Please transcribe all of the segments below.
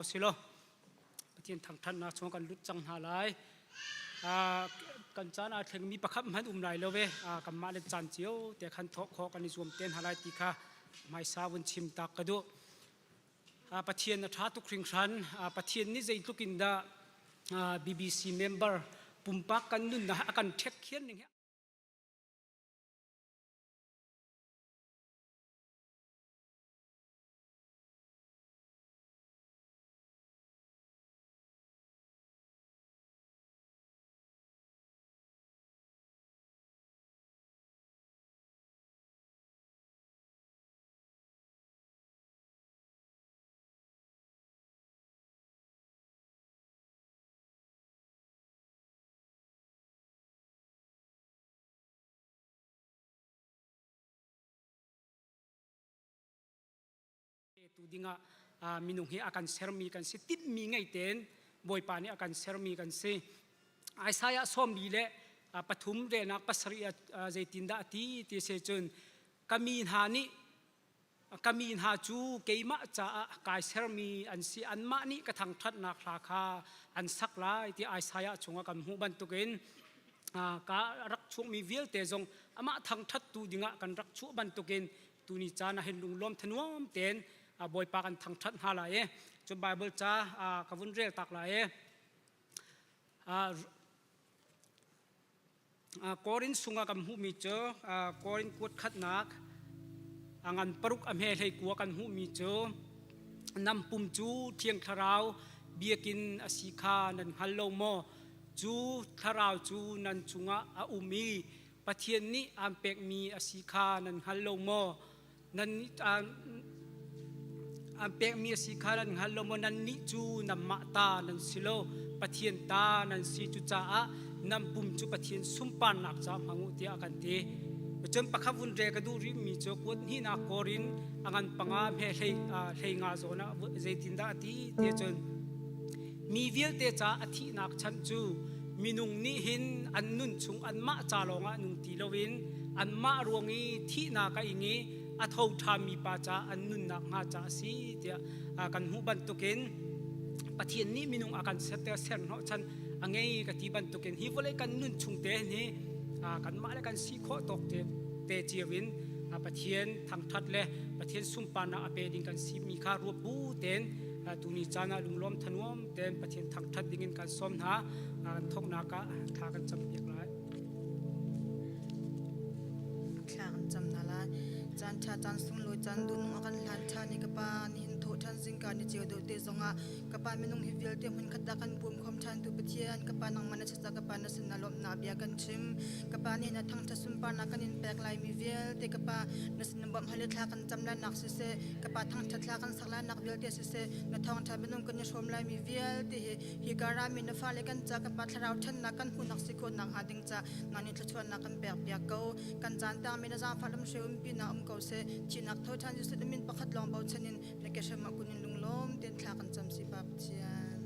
Silo Pathian thangthatnak chung kan lut cang hna lai. Kan caan aa thlengmi pakhat hmanh um lai lo ve. Kanmah le caan cio te khan thawh khawh kan i zuam te hna lai ti kha hmaisa vun chim tak ka duh. Pathian a ṭha tuk hringhran. Pathian nih zeitluk in dah BBC member pumpak kan nunnak a kan ṭhek khian ning hi Tu dingah minung hi a kan sermi kan si, timhmi ngei tein Bawipa nih a kan sermi kan si. Isaiah 43 relnak 7 zeitindah a ti ti se cun ka mi hna nih ka mi hna cu keimah caah kai sermi an si, anmah nih ka thangṭhatnak hla kha an sak lai ti Isaiah chungah kan hmuh bantukin ka rak chuakmi vialte zong amah thangṭhattu dingah kan rak chuah bantukin tuni caan ah hin lunglawm thanuam tein Bawipa kan thangṭhat hna lai i cu Bible ca ka vun rel tak lai i Korin sungah kan hmuhmi cu Korin kuat khatnak a ngan paruk a hme hlei kua kan hmuhmi cu nam pum cu Thiang Thlarau biakinn a si kha nan hngal lo maw? Cu Thlarau cu nan chungah a um i Pathian nih aan pekmi a si kha nan hngal lo maw? Nan aan pekmi a si kha nan hngal lo maw? Nannih cu nanmah ta nan si lo, Pathian ta nan si. Cucaah nan pum cu Pathian sunparnak caah hmang u tiah a kan ti. Cun pakhat vun rel ka duh rihmi cu kuat hnihnak Korin a ngan panga hme hlei hlei nga zawn ah zeitindah a ti ti cun mi vialte ca a thihnak chan cu minung nih hin an nun chung anmah ca lawngah nung ti loin anmah ruang i thihnak a ing i a tho ṭhami pa ca an nunnak hnga ca a si tiah kan hmuh bantukin Pathian nih minung a kan ser hnawh chan a ngei ka ti bantukin hi vawlei kan nun chung te hi kanmah le kan si khawh tawk te te cio in Pathian thangṭhat le Pathian sunparnak a pe ding kan si mi kha ruat bu tein tuni caan ah lunglawm thanuam tein Pathian thangṭhat dingin kan sawm hna. Kan thawknak ah thla kan cam piak lai. Thla kan cam hna lai. Caan ṭha caan sunglawi caan duhnung a kan hlan ṭhan i ka pa nihin thawh ṭhan zingka ni ceu deuh te zongah ka pa minung hi vialte hmun khat ah kan pum khom ṭhan tu Pathian ka pa nangmah na chica ka pa na sin na lawmhnak bia kan chim ka pa nih na thangṭhat sunparnak kan in pek lai mi vialte ka pa na sin bawmh hal i thla kan cam lai nak siseh ka pa thangṭhat thla kan sak lai nak vialte siseh na thawngṭha minung kan i hrawm lai mi vialte hi hi ka rami na fale kan ca kan pa thlarau ṭhannak kan hmuhnak si khawh nak hnga ding ca nang nih thluachuahnak kan pek piak ko kan caan tang mi na zaangfah lamhre umpi na um ko seh thihnak tho ṭhan Jesuh na min pakhat lawng bochan in na ke hram ah kun in lunglawm tein thla kan cam si pa Pathian.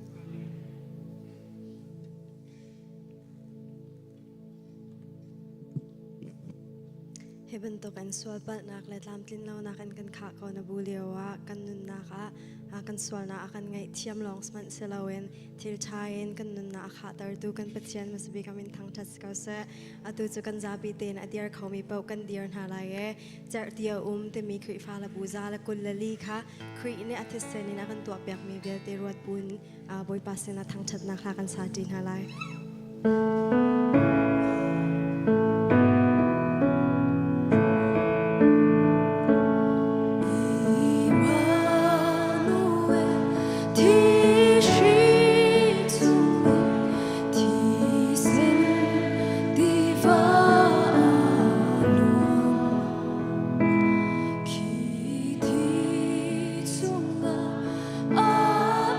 Hi bantuk an sualpalhnak le tlamtlinlonak in kan khah ko na bu lio ah kan nunnak ah kan sualnak a kan ngaihthiam lawng hmanh si loin thil ṭha in kan nunnak a khahtertu kan Pathian hmasabik amin thangṭhat si ko seh. Atu cu kan zapi tein a dir khomi paoh kan dir hna lai e. Cerhti a um timi Khrihfa le bu za le kul le li kha Khrih nih a thisen in a kan tuahpiakmi vialte ruat buin Bawipa sinah thangṭhatnak hla kan sa ṭi hna lai. A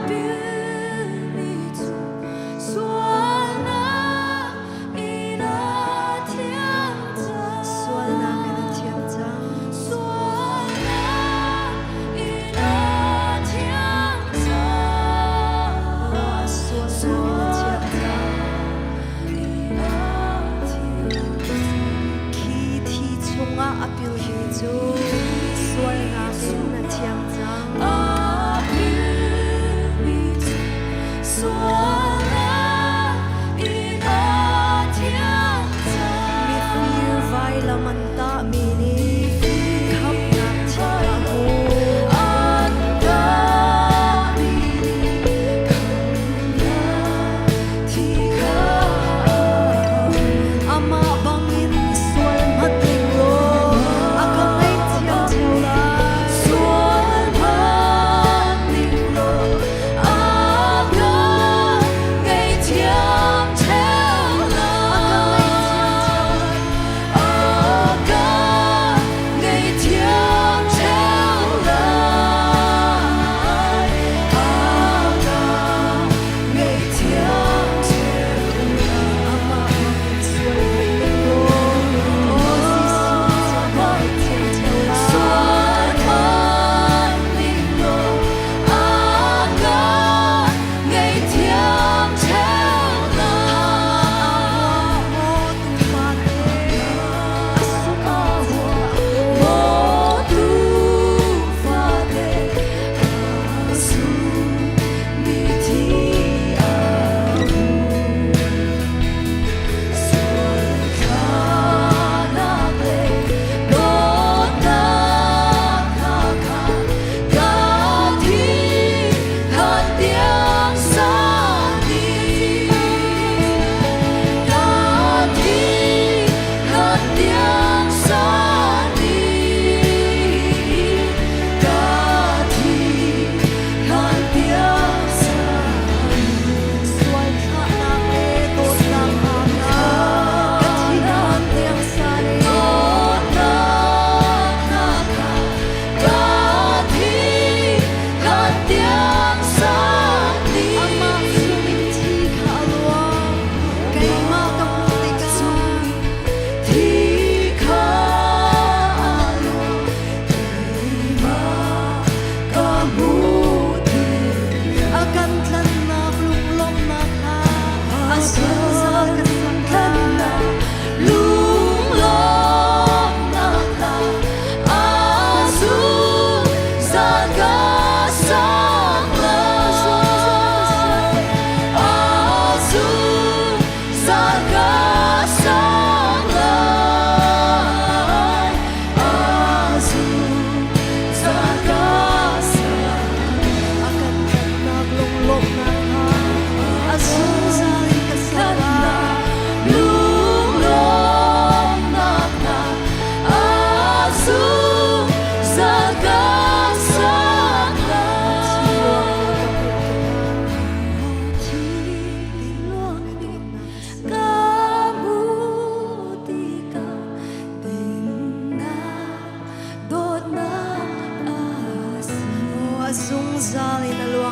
pilmi cu sualnak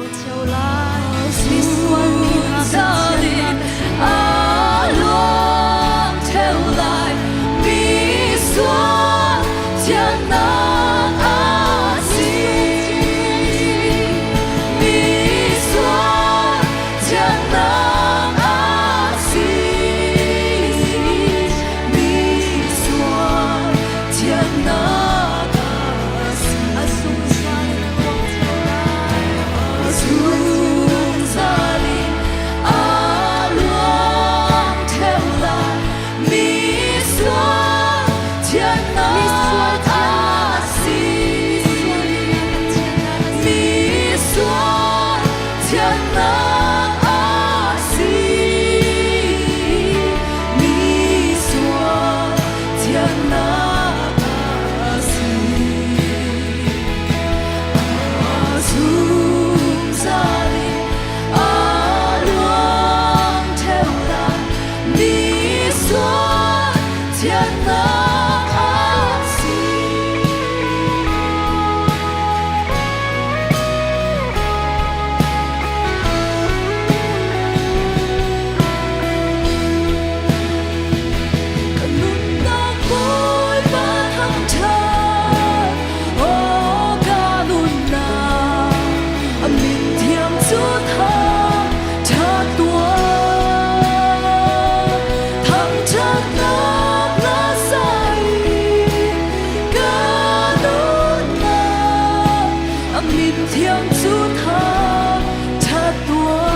luang theo lai. Misual mi hna kan thiannak a luang theo lai. Misual thiannak a si. Misual thiannak a si. Misual thiannak a si. A zungzal in a luang theo lai. Zungzal in a luang theo lai. Misual thiannak a si. Misual thiannak a si. Misual thiannak a si. Zungzal in a luang theo lai. Misual thiannak a si. Ka nunnak Bawipa thangṭhat, aw ka nunnak, a min thiang cu thangṭhat tuah. Thangṭhatnak hla sa in ka nunnak, a min thiang cu thangṭhat tuah.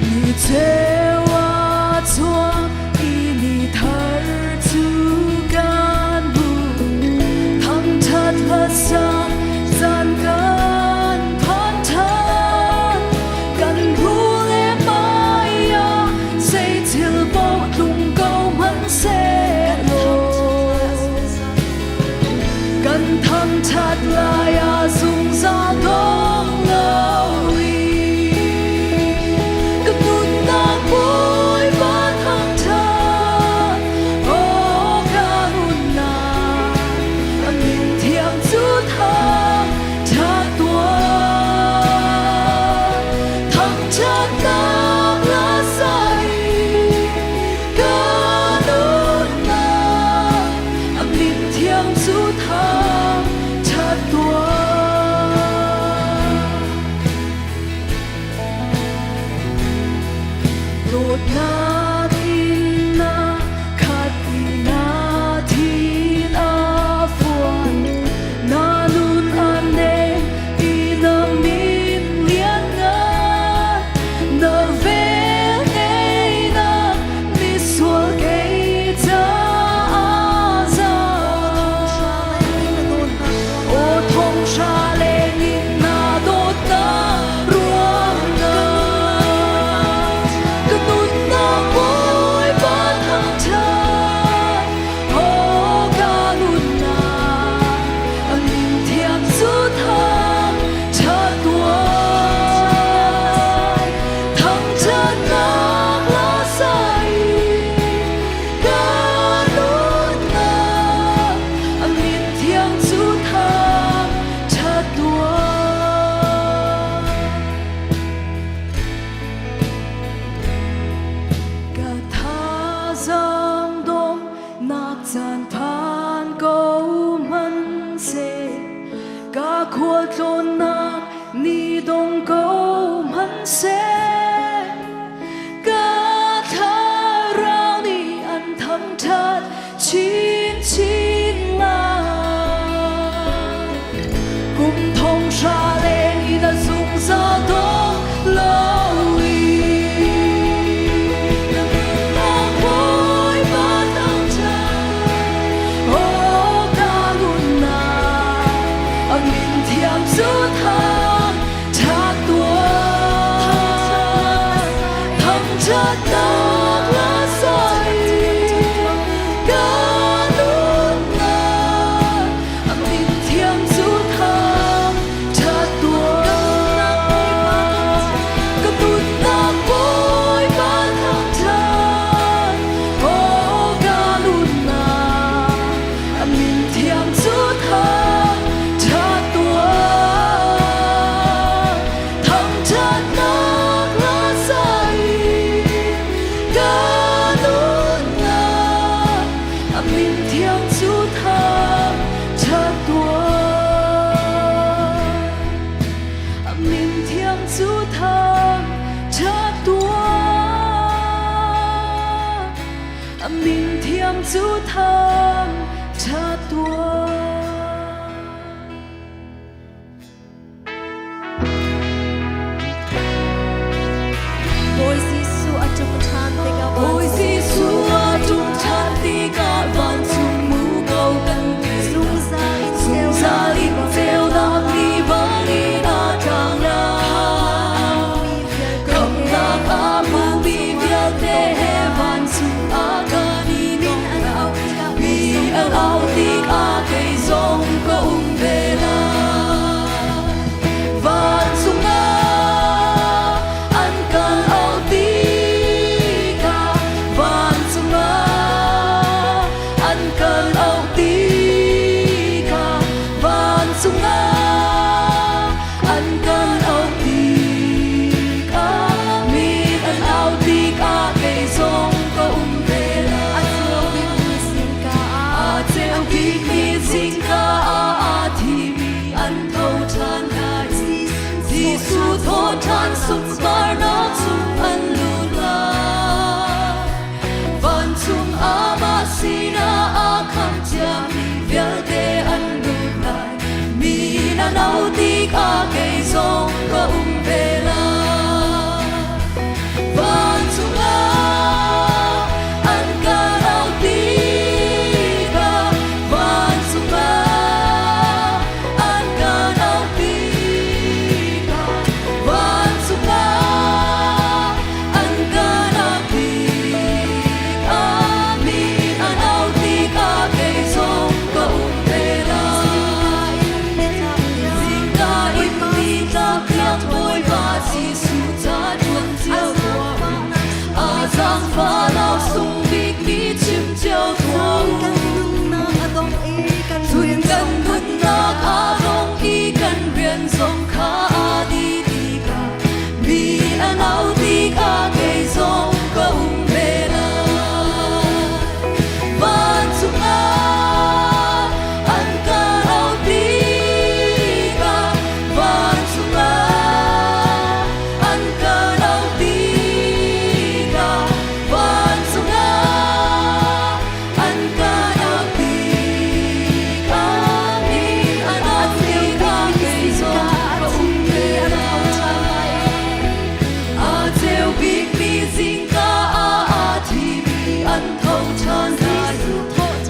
Ni ceu a chuak i ni thar cu kan hmu. Ni ceu a chuak i ni thar cu kan hmu. Thangṭhat hla sa caan kan phan ṭhan. Kan hnu le hmai ah zei thil paoh tlung ko hmanhsehlaw. Kan thangṭhat lai a zungzal dong lo in. Ka nunnak Bawipa thangṭhat, aw ka nunnak, a min thiang cu thangṭhat tuah. Thangṭhatnak hla sa in ka nunnak, a min thiang cu thangṭhat tuah. Dawtnak in na khat i na thin a fuan. Na nun a nem i na min lianngan. Na velngeihnak misual kei caah zang. Aw thong hra leng in na dawtnak ruangah ka nunnak Bawipa thangṭhat, aw ka nunnak, a min thiang cu thangṭhat tuah. Thangṭhatnak hla sa in ka nunnak, a min thiang cu thangṭhat tuah. Ka thazaang donghnak caan phan ko hmanhseh, ka khualtlawnnak ni dong ko hmanhseh, ka thlarau nih an thangṭhat chinchin lai. Kum thong hra leng in a zungzal dong lo in. Na nunnak Bawipa thangṭhat, aw ka nunnak, a min thiang cu thangṭhat tuah. Thangṭhatnak hla sa in ka nunnak, a min thiang cu thangṭhat. cu thang ṭha tuah. Bawi Jesuh a ṭum ṭhan tikah Bawi Jesuh a ṭum ṭhan tikah vancung muko kan theih. Zungzal in Zungzal in ceunak ni bangin a tlang lai. Khamhnak a hmumi vialte he vancung ah kan i Min an tong auh tikah Mi an auh tikah kei zong ka um ve lai. Vancung ah an kan auh tikah vancung ah an kan auh tikah vancung ah an kan auh tikah min an auh tikah kei zong ka um ve A lai. ceu bikmi zingka ah A ceu bikmi zingka ah a thimi an tho ṭhan lai. Jesuh thaw ṭhan sunparnak chung an lut lai. Vancung amah sinah a khamh ciami vialte an lut lai. Mi nan au tikah kei zong ka um ve lai. Vancung ah an kan auh tikah vancung ah an kan auh tikah vancung ah an kan auh tikah mi an auh tikah kei zong ka um ve lai. Zingka in nitlak tiang Bawipa Jesuh ca ṭuan cio tuah u. A zaangfahnak sung bikmi chim cio tuah u. Kan nunnak a dong i kan Cun rian kan zong nunnak aa dong i kan rian zong kha aa dih tikah mi an au tikah kei zong ka um ve lai. Vancung ah an kan auh tikah vancung ah an kan auh tikah vancung ah an kan auh tikah mi an auh tikah kei zong ka um ve lai. A ceu bikmi zingka ah a thimi an tho ṭhan lai.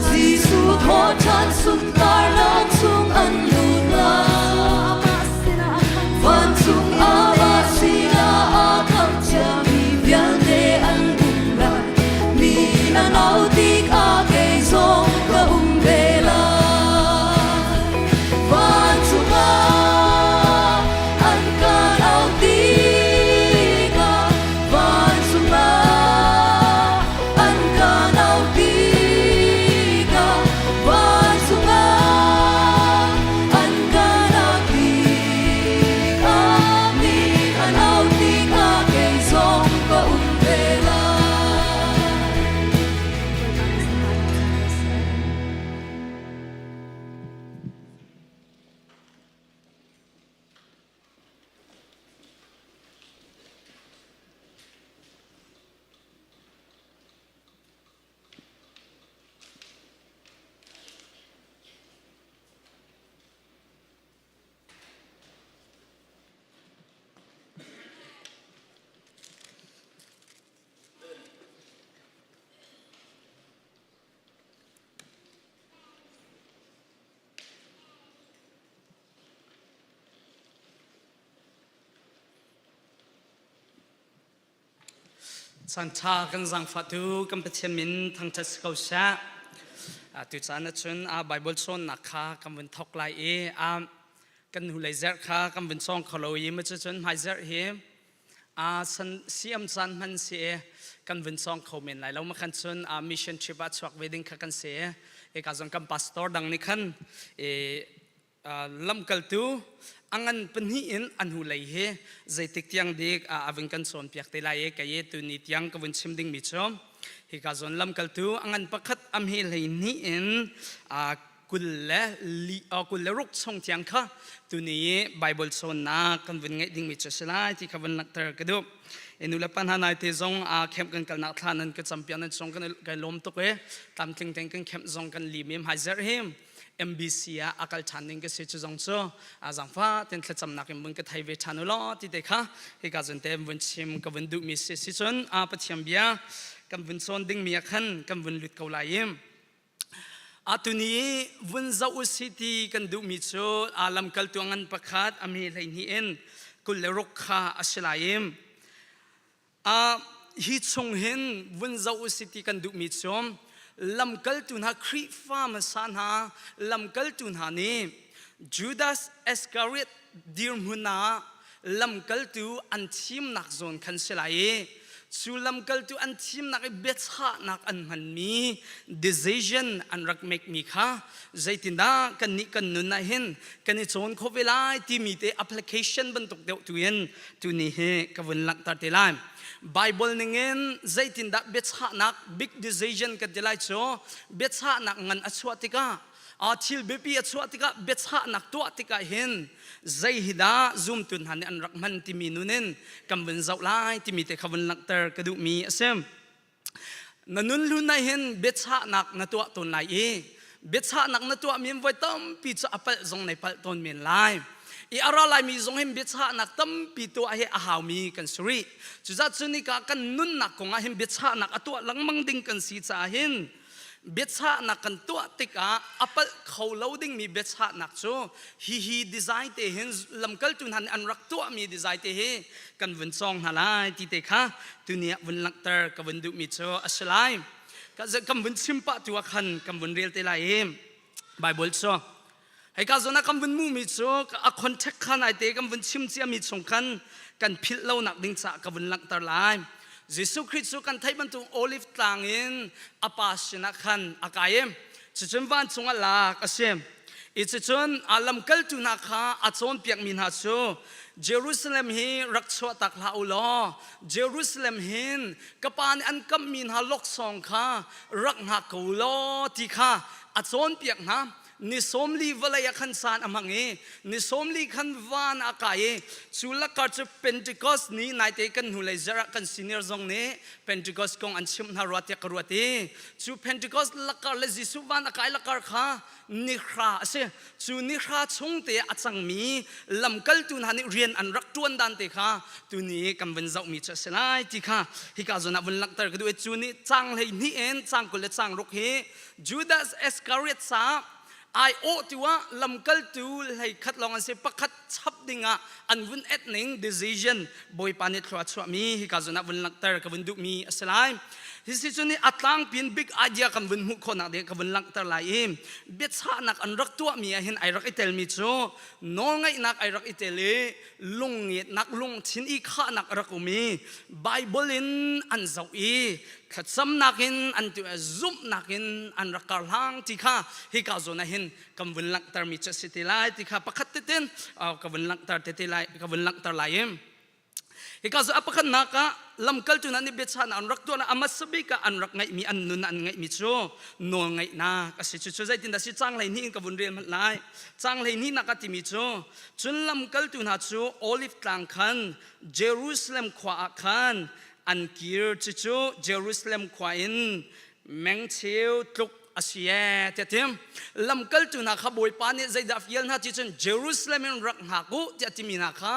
Jesuh thaw ṭhan sunparnak chung an lut lai. Vancung amah sinah a khamh ciami vialte an um lai. Mi an au tikah kei zong ka um ve lai. Vancung ah an kan auh tikah vancung ah an kan auh tikah vancung ah an kan auh tikah mi an auh tikah kei zong ka um ve lai. Caan ṭha kan zaangfahtu kan Pathian min thangṭhat si ko seh. Tu caan ahcun Baibal cawnnak kha kan vun thawk lai i kan hnulei zerh kha kan vun cawng kho lo i cucun hmaizerh hi san siam caan hman si i kan vun cawng kho men lai lo. Makhan cun mission trip ah chuak ve ding kha kan si i hika zong kan pastor dang nih khan lamkaltu a ngan pahnih in a hnulei hi zeitik tiang dik a vun kan cawnpiak te lai i kei tuni tiang ka vun chim dingmi cu hika zawn lamkaltu a ngan pakhat a hme hlei hnih in 26 chung tiang kha tuni i Bible cawnnak kan vun ngeih dingmi cu a si lai ti kha vun langhter ka duh. Nu le pa hna nai te zong a camp kan kalnak thla nan ka campiak nan chung kan kai lawm tuk e. Tlamtling tein kan camp zong kan lim i hmai zarh hi MBC ah a kal ṭhan ding ka si cu zong cu a zangfa ten thlacamnak in vun ka thei ve ṭhan u law ti te kha hika zun te vun chim ka vun duhmi si si cun a Pathian bia kan vun cawn dingmi ah khan kan vun lut ko lai i Atuni vun zoh usih ti kan duhmi cu aa lamkaltu ngan pakhat a mi 12 in 26 kha a si lai i hi chung hin vun zoh usih ti kan duhmi cu lamkaltu hna Khrihfa hmasa hna lamkaltu hna nih Judas Iscariot dirhmun ah lamkaltu an thimnak zawn khan si lai i cu lamkaltu an thimnak i biachahnak an hmanmi decision an rak make mi kha zeitindah kannih kan nun ah hin kan i cawn khawh ve lai timi te application bantuk deuh tu in tuni hi ka vun langhter te lai. Bible ningin zeitindah biachahnak big decision kan ti lai cu biachahnak ngan a chuah tikah thil biapi a chuah tikah biachahnak tuah tikah hin zei hi dah zumtu hna nih an rak hman timi nun in kan vun zoh lai timi te kha vun langhter ka duhmi a si. Na nun hlun ah hin biachahnak na tuah tawn lai i biachahnak na tuah mi voi tampi cu a palh zong nei palh tawn men lai. I a ra laimi zong hin biachahnak tampi tuah hi a haumi kan si rih. Cucaah cu nika kan nunnak kong ah hin biachahnak a tuah lengmang ding kan si caah hin biachahnak kan tuah tikah a palh kho lo dingmi biachahnak cu hihi design te hin lamkaltu hna nih an rak tuahmi design te hi kan vun cawng hna lai ti te kha tuni ah vun langhter ka vun duhmi cu a si lai. Kan vun chim pah tu ah khan kan vun rel te lai i Bible cu Hika zawn ah kan vun hmuhmi cu a contact kha naite kan vun chim ciami chung khan kan philh lonak ding caah ka vun langhter lai. Jesuh Khrih cu kan theih bantuk Olive tlang in a pa sinah khan a kai i cucun vancung ah lak a si. I cucun a lamkaltu hna kha a cawnpiakmi hna cu Jerusalem hi rak chuahtak hlah u law Jerusalem hin ka pa nih an kamhmi hna laksawng kha rak hngak ko law ti kha a cawnpiak hna. Ni 40 vawlei ah khan san a hmang i ni 40 khan van a kai i cu lakar cu Pentecost ni naite kan hnulei zarh ah kan senior zong nih Pentecost kong an chimh hna rua tiah ka ruat i cu Pentecost lakar le Jesuh van a kai lakar kha nihra a si. Cu nihra chung te a cangmi lamkaltu hna nih rian an rak ṭuan dan te kha tuni kan vun zohmi cu a si lai ti kha hika zawn ah vun langhter ka duh i cu nih caang 12 in caang 20 le caang ruk hi Judas Iscariot sa ai awh tu ah lamkaltu 11 lawng an si. Pakhat chap dingah an vun et ning decision Bawipa nih thlua chuahmi hika zawn ah vun langhter ka vun duhmi a si lai. Hi si cu nih a tlangpin big idea kan vun hmuh khawhnak ding ka vun langhter lai i biachahnak an rak tuahmi ah hin ai rak i telmi cu nawlngaihnak ai rak i tel i lungngetnak lungthin i khahnak a rak um i Bible in an zoh i thlacamnak in an tu zumhnak in an rak karhlang ti kha hika zawn ah hin kan vun langhtermi cu a si te lai ti kha pakhat tetin ka vun langhter te te lai ka vun langhter lai i hika zawn a pakhatnak ah lamkaltu hna nih biachahnak an rak tuah a hmasa bik ah an rak ngeihmi an nun an ngeihmi cu nawlngaihnak a si. Cucu zeitindah si? Caang 12 in ka vun rel hmanh lai. Caang 12 nak a timi cu cun lamkaltu hna cu Olive tlang khan Jerusalem khua ah khan an kir. Cucu Jerusalem khua in mengcheu tluk a si ee tiah tim. Lamkaltu hna kha Bawipa nih zeidah fial hna ti cun Jerusalem in rak hngak u tiah timi hna kha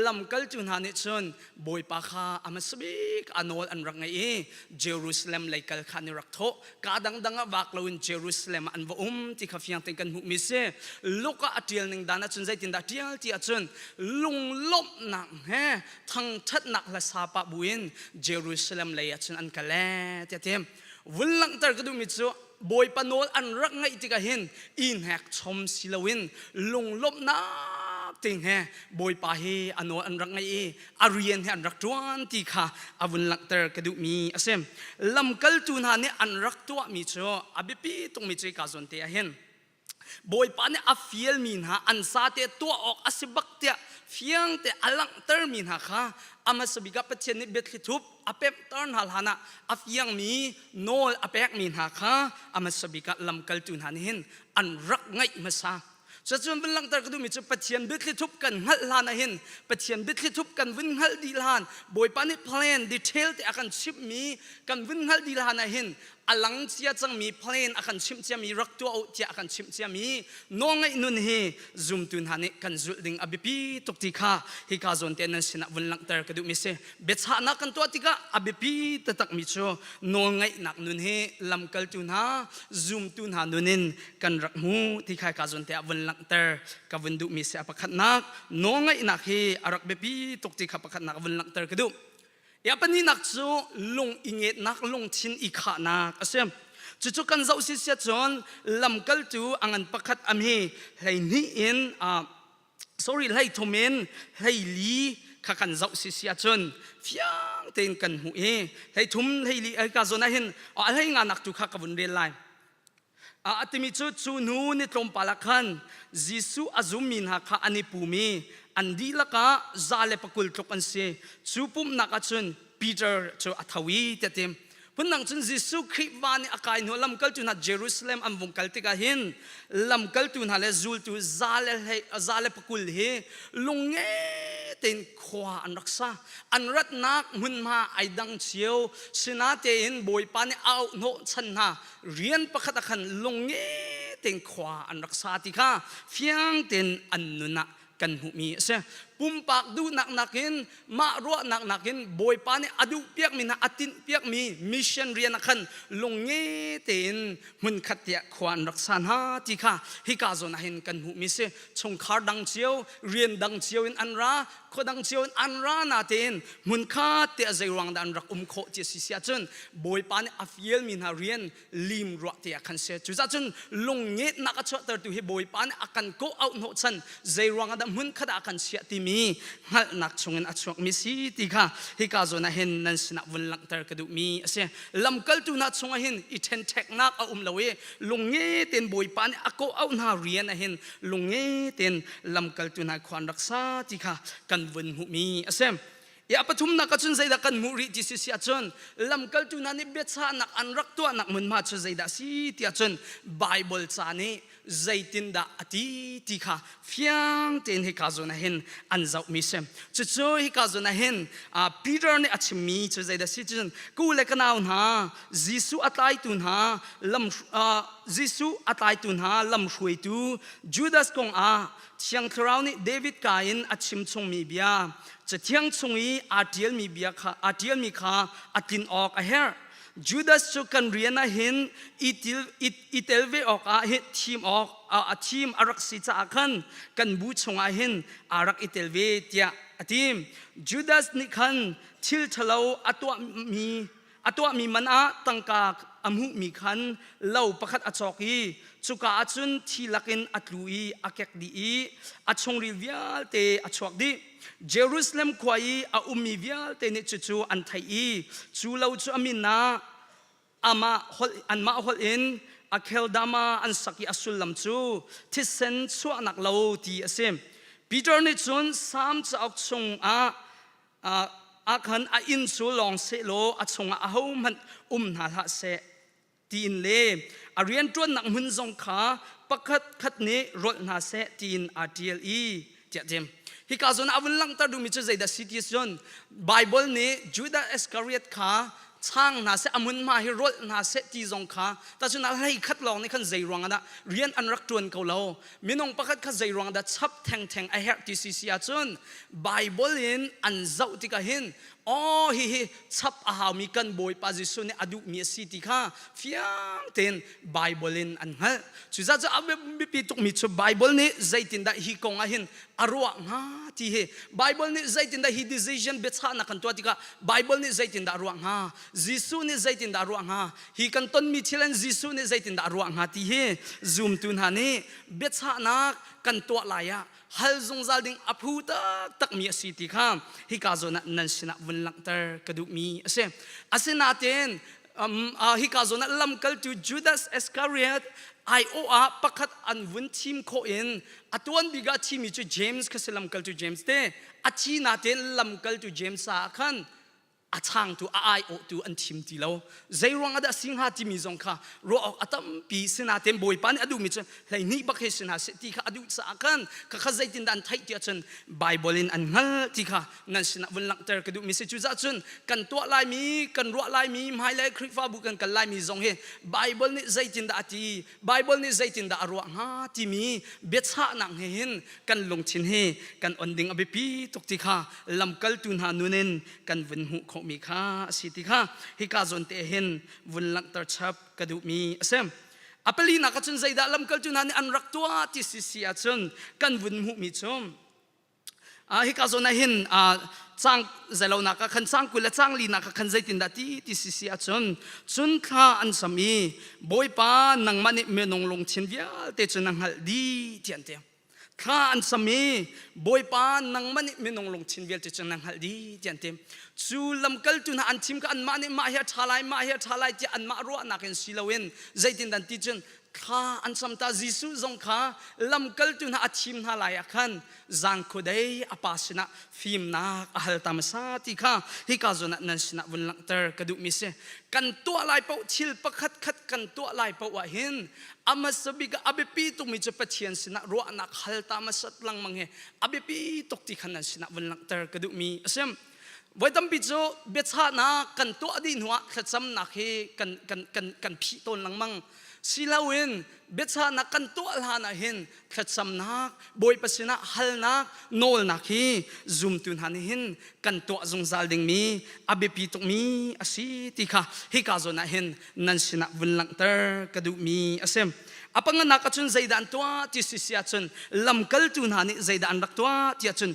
lamkaltu hna nih cun Bawipa kha a hmasa bik a nawl an rak ngaih i Jerusalem lei kal kha an i rak thawh. Ka dangdang ah vak loin Jerusalem ah an va um ti kha fiang tein kan hmuhmi si. Luka a ṭial ning dan ahcun zeitindah ṭial ti ahcun lunglawmhnak he thangṭhatnak hla sa pah buin Jerusalem lei ah cun an kal ee tiah ti. Vun langhter ka duhmi cu Bawipa nawl an rak ngaih tikah hin i hnek chom si loin lunglawmhnak ting he Bawipa hi a nawl an rak ngaih i a rian he an rak ṭuan ti kha a vun langhter ka duhmi a si. Lamkaltu hna nih an rak tuahmi cu a biapi tukmi cu hika zawn te ah hin Bawipa nih a fialmi hna an zate tuah awk a si bak tiah fiangte a langhtermi hna kha a hmasa bik ah Pathian nih biathli thup a pemhter hna hlan ah a fiangmi nawl a pekmi hna kha a hmasa bik ah lamkaltu hna nih hin an rak ngaih hmasa. Cuacun vun langhter ka duhmi cu Pathian biathli thup kan hngalh hlan ah hin Pathian biathli thup kan vun hngalh dih hlan Bawipa nih plan detail te a kan chimhmi kan vun hngalh dih hlan ah hin a lang cia cangmi plan a kan chimh ciami rak tuah u tiah a kan chimh ciami nawlngaih nun hi zumtu hna nih kan zulh ding a biapi tuk ti kha hika zawn te nan sinah vun langhter ka duhmi si. Biachahnak kan tuah tikah a biapi taktakmi cu nawlngaihnak nun hi lamkaltu hna zumtu hna nun in kan rak hmu ti kha ka zawn te ah vun langhter ka vun duhmi si. A pakhatnak, nawlngaihnak hi a rak biapi tuk ti kha pakhatnak vun langhter ka duh. Ya pahnihnak cu lung i ngetnak, lungthin i khahnak a si. Cucu kan zoh si sia cun lamkaltu a ngan pakhat am hi 12 in sorry 13 in 14 kha kan zoh si si ahcun fiang tein kan hmuh i 13 14 ai ka zawn ah hin a hlei nga nak tu kha ka vun rel lai. A timi cu cu hnu ni tlawmpal ah khan Jesuh a zummi hna kha an i pum i an dihlak ah 120 tluk an si. Cu pumhnak ah cun Peter cu a tho i tiah ti. Phundang cun Jesuh Khrih va nih a kai hnu lamkaltu hna Jerusalem an vung kal tikah hin lamkaltu hna le zultu 120 hi lungnge tein khua an rak sa. An ratnak hmunhma ai dang cio. Sinatein Bawipa nih a auh hnawh chan hna rian pakhat ah khan lungnge tein khua an rak sa ti kha fiang tein an nun ah kan hmuhmi a si. Pumpak duhnak nakin, mah ruahnak nakin Bawipa nih a duh piakmi hna, a tinh piakmi mission rian ah khan lungnge tein hmunkhat tiah khua an rak sa hna ti kha hika zawn ah hin kan hmuhmi si. Chungkhar dang cio, rian dang cio in an ra, khua dang cio in an ra na tein hmunkhat tiah zei ruang dah an rak um khawh ti a si si ahcun Bawipa nih a fialmi hna rian lim ruah te ah khan si. Cucaah cun lungngetnak a chuahtertu hi Bawipa nih a kan kawh auh hnawhchan zei ruang ah dah hmun khat ah a kan chiah timi hngalhnak chungin a chuakmi si ti kha hika zawn ah hin nan sinah vun langhter ka duhmi a si. Lamkaltu hna chungah hin i ṭhenṭheknak a um lo i lungnge tein Bawipa nih a kawh auh hna rian ah hin lungnge tein lamkaltu hna khua an rak sa ti kha kan vun hmuhmi a si. I a pathumnak ah cun zeidah kan hmuh rih ti si si ahcun lamkaltu hna nih biachahnak an rak tuahnak hmunhma cu zeidah a si ti ahcun Baibal ca nih zeitindah a ti ti kha fiang tein hika zawn ah hin an zohmi si. Cucu hika zawn ah hin Peter nih a chimmi cu zeidah si cun ku le ka nau hna Jesuh a tlaitu hna lam Jesuh a tlaitu hna lamhruaitu Judas kong ah Thiang Thlarau nih David ka in a chim chungmi bia Cathiang chung i aa ṭialmi bia kha aa ṭialmi kha a tlin awk a herh. Judas cu kan rian ah hin i i tel ve awkah hi thim awk a thim a rak si caah khan kan bu chungah hin aa rak i tel ve tiah a ti. Judas nih khan thil ṭhalo a tuahmi a tuahmi man ah tangka a hmuhmi khan lo pakhat a cawk i cuka ah cun thi lakin a tlu i a kek dih i a chungril vialte a chuak dih. Jerusalem khua i a ummi vialte nih cucu an theih i cu lo cu a min ah amah holh anmah holh in Akeldama an sak i a sullam cu thisen chuahnak lo ti a si. Peter nih cun Salm cauk chungah ah khan a inn cu lawng sehlaw a chungah ahohmanh um hna hlah seh tiin le a rianṭuannak hmun zong kha pakhat khat nih rolh hna seh tiin aa ṭial i tiah tim. Hika zawn ah a vun langhter duhmi cu zeidah si ti cun Bible nih Judas Iscariot kha chang hna seh a hmunhma hi rolh hna seh ti zong kha tacun a hlei khat lawng nih khan zei ruang ah dah rian an rak ṭuan ko lo minung pakhat kha zei ruang dah chap thengtheng a herh ti si si ahcun Bible in an zoh tikah hin aw hihi chap a haumi kan Bawipa Jesuh nih a duhmi a si ti kha fiang tein Bible in an hngalh. Cucaah cu a biapi tukmi cu Bible nih zeitindah hi kong ah hin a ruah hnga ti hi Bible nih zeitindah hi decision biachahnak kan tuah tikah Bible nih zeitindah a ruah hnga Jesuh nih zeitindah a ruah hnga Hi kan tonmi thil in Jesuh nih zeitindah a ruah hnga ti hi zumtu hna nih biachahnak kan tuah lai ah hal zungzal ding a phu taktakmi a si ti kha hika zawn ah nan sinah vun langhter ka duhmi a si. Asinain hika zawn ah lamkaltu Judas Iscariot aiawh ah pakhat an vun thim khawh in a tuan bik ah thimi cu James kha si lamkaltu James te a thi natein lamkaltu James ah khan. A changtu a aiawhtu an thim ti lo. Zei ruang ah dah si hnga timi zong kha ruah awk a tampi. Sinain Bawipa nih a duhmi cu 12 bak he si hna seh ti kha a duh caah khan khakha zeitindah an theih ti ahcun Baibal in an hngalh ti kha nan sinah vun langhter ka duhmi si. Cucaah cun kan tuah laimi, kan ruah laimi, hmailei Khrihfabu kan kal laimi zong hi Baibal nih zeitindah a ti, Baibal nih zeitindah a ruah hnga timi biachahnak he hin kan lungthin hi kan on ding a biapi tuk ti kha lamkaltu hna nun in kan vun hmuh khawhmi kha a si ti kha hika zawn te hin vun langhter chap ka duhmi a si. A palinak ahcun zeidah lamkaltu hna nih an rak tuah ti si si ahcun kan vun hmuhmi cu hika zawn ah hin cang zeilonak ah khan cang 20 le cang linak ah khan zeitindah ti ti si si ahcun cun thla an sam i Bawipa nangmah nih minung lungthin vialte cu na hngalh dih ti an ti. Thla an sam i Bawipa nangmah nih minung lungthin vialte cu na hngalh dih ti an ti. Cu lamkaltu hna an thim kha anmah nih mah hi a ṭha lai mah hi a ṭha lai tiah anmah ruahnak in si loin zeitindah an ti cun thla an sam ta. Jesuh zong kha lamkaltu hna a thim hna lai ah khan zangkhudei a pa sinah fimnak a hal ta hmasa ti kha hika zawn ah nan sinah vun langhter ka duhmi si. Kan tuah lai paoh, thil pakhat khat kan tuah lai paoh ah hin a hmasa bik ah a biapi tukmi cu Pathian sinah ruahnak hal ta hmasat lengmang hi a biapi tuk ti kha nan sinah vun langhter ka duhmi a si. Voi tampi cu biachahnak kan tuah dih hnuah thlacamnak hi kan kan kan kan phih tawn lengmang. Si loin biachahnak kan tuah hlan ah hin thlacamnak, Bawipa sinah halnak, nawlnak hi zumtu hna nih hin kan tuah zungzal dingmi a biapi tukmi a si ti kha hika zawn ah hin nan sinah vun langhter ka duhmi a si. A panganak ahcun zeidah an tuah ti si si ahcun lamkaltu hna nih zeidah an rak tuah ti ahcun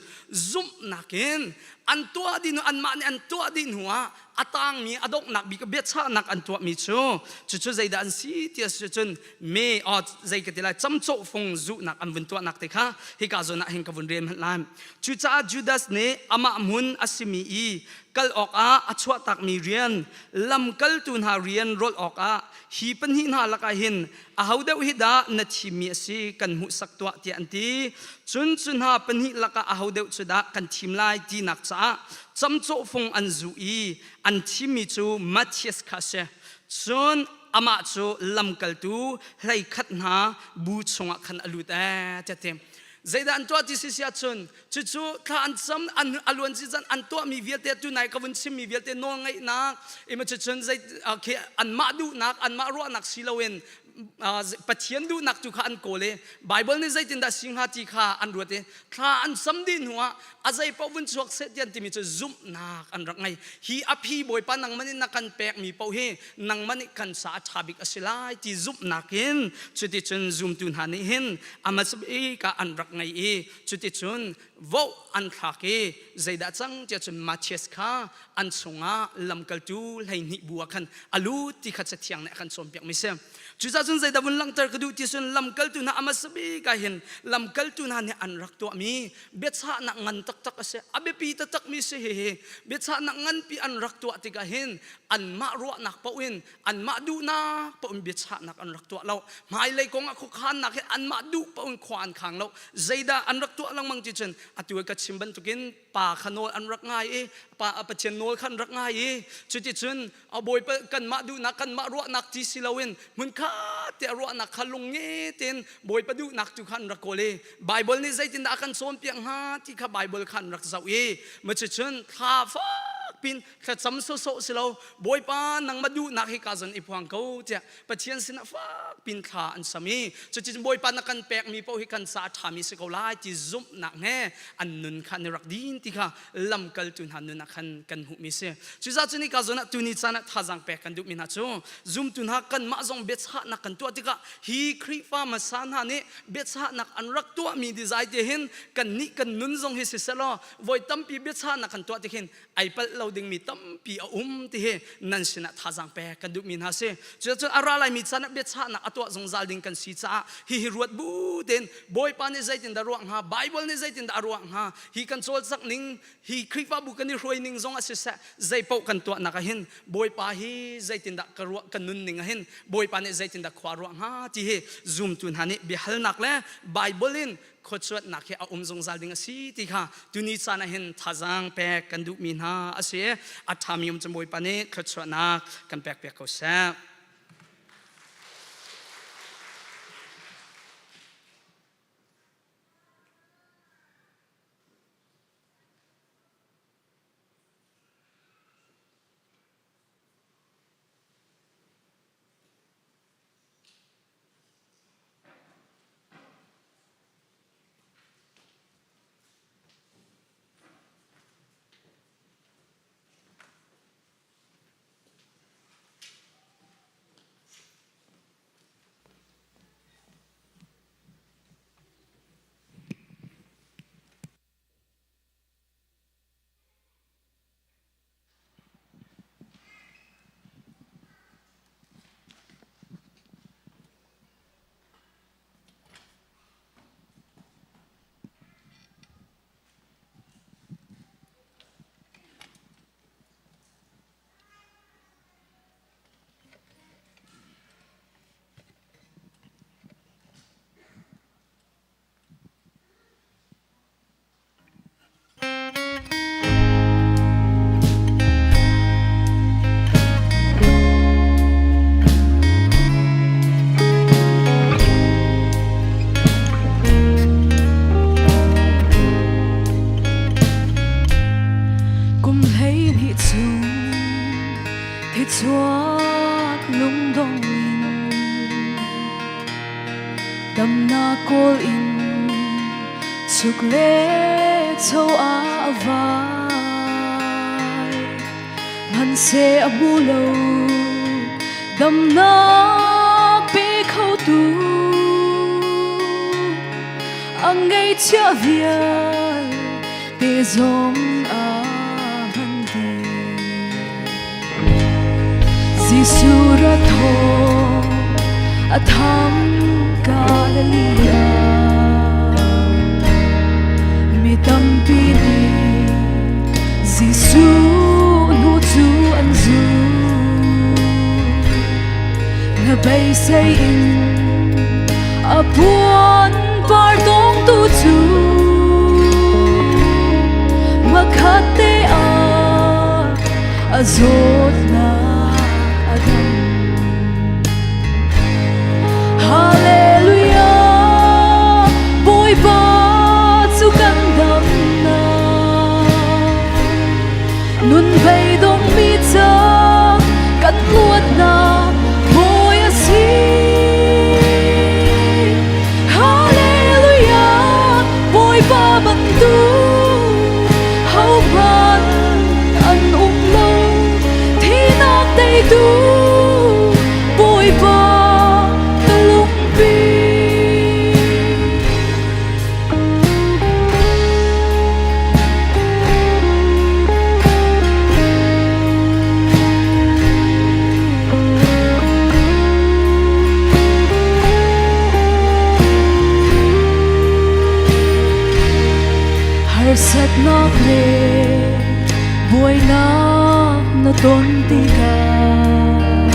zumhnak in an tuah dih hnu, anmah nih an tuah dih hnu ah a tangmi a donghnak bik biachahnak an tuahmi cu cucu zeidah an si ti a si cun me zei ka ti lai, camcawh fung zuhnak an vun tuahnak te kha hika zawn ah hin ka vun rel hmanh lai. Cucaah Judas nih amah hmun a simi i kal awkah a chuahtakmi rian, lamkaltu hna rian rolh awkah, hi pahnih hna lakah hin aho deuh hi dah na thimmi a si kan hmuhsak tuah tiah an ti. Cun cu hna pahnih lakah aho deuh cu dah kan thim lai tinak caah camcawh fung an zuh i an thimmi cu Matthias kha a si. Cun amah cu lamkaltu 11 hna bu chungah khan a lut ee tiah ti. Zeidah an tuah ti si si ahcun cucu thla an cam, an a luan si zan an tuahmi vialte, tunai ka vun chimmi vialte, nawlngaihnak ima cucun zei khi anmah duhnak, anmah ruahnak si loin Pathian duhnak tu kha an kawl i Bible nih zeitindah si hnga ti kha an ruat i thla an sam dih hnuah a zei paoh vun chuak seh ti an timi cu zumhnak an rak ngei. Hi a phi Bawipa nangmah nih na kan pekmi paoh hi nangmah nih kan sa a ṭha bik a si lai ti zumhnak in cuticun zumtu hna nih hin a hmasabik ah an rak ngei i cuticun voh an thlak i zeidah cang tiah cun Matthias kha an chungah lamkaltu 12 bu ah khan a lut ti kha Cathiang nih a kan cawnpiakmi si. Cucaah cun zeidah vun langhter ka duh ti cun lamkaltu hna a hmasabik ah hin lamkaltu hna nih an rak tuahmi biachahnak ngan taktak a si, a biapi taktakmi si. Hihi biachahnak nganpi an rak tuah tikah hin anmah ruahnak paoh in, anmah duhnak paoh in biachahnak an rak tuah lo. Hmailei kong ah khuakhannak hi anmah duh paoh in khua an khang lo. Zeidah an rak tuah lengmang ti cun atu i ka chim bantukin pa kha nawl an rak ngai i pa Pathian nawl kha an rak ngai i cuticun a Bawipa kanmah duhnak, kanmah ruahnak ti si loin hmunkhat te ruahnak kha lungnge tein Bawipa duhnak tu kha an rak kawl i Bible nih zeitindah a kan cawnpiak hnga ti kha Bible kha an rak zoh i cucun thla fak pin thlacam sawsawh si lo, Bawipa nangmah duhnak hi ka zon i phuang ko tiah Pathian sinah fak pin thla an sam i cuticun Bawipa na kan pekmi paoh hi kan ca a ṭhami si ko lai ti zumhnak he an nun kha an i rak din ti kha lamkaltu hna nun ah khan kan hmuhmi si. Cucaah cun hika zawn ah tuni caan ah thazaang pek kan duhmi hna cu zumtu hna kanmah zong biachahnak kan tuah tikah hi Khrihfa hmasa hna nih biachahnak an rak tuahmi dizai te hin kannih kan nun zong hi siselaw voi tampi biachahnak kan tuah tik hin ai palh lo dingmi tampi a um ti hi nan sinah thazaang pek kan duhmi hna si. Cucun a ra laimi caan ah biachahnak a tuah zungzal ding kan si caah hihi ruat bu tein Bawipa nih zeitindah ruah hnga, Bible nih zeitindah a ruah hnga, hi kan cawlcangh ning, hi Khrihfabu kan i hruai ning zong ah siseh, zeipaoh kan tuahnak ah hin Bawipa hi zeitindah ka ruah, ka nun ning ah hin Bawipa nih zeitindah khua ruah hnga ti hi zumtu hna nih biahalnak le Bible in. khuacuanhnak hi a um zungzal ding a si ti kha tuni caan ah hin thazaang pek kan duhmi hna a si. A ṭhami um cu Bawipa nih thluachuahnak kan pek piak ko seh. Kum 12 chung thichuak lungdong in damnak kawl in chuk le cho ah a vai hmanhseh a hmu lo damnak pe kho tu a ngeihchiah vial te zong a hman dih. Jesuh ra thaw a thang Galilee ah mi tampi nih Jesuh hnu cu an zul. Na beisei in a puan par dawngtu cu hmakhat te ah a zawtnak a dam. Hallelujah, Bawipa cu kan damnak. Nun beidong mi ca kan luatnak Bawi a si. Hallelujah, Bawipa bantuk hohmanh an um lo. Thihnak teitu Bawipa ka lungpi. Harsatnak le buainak na ton tikah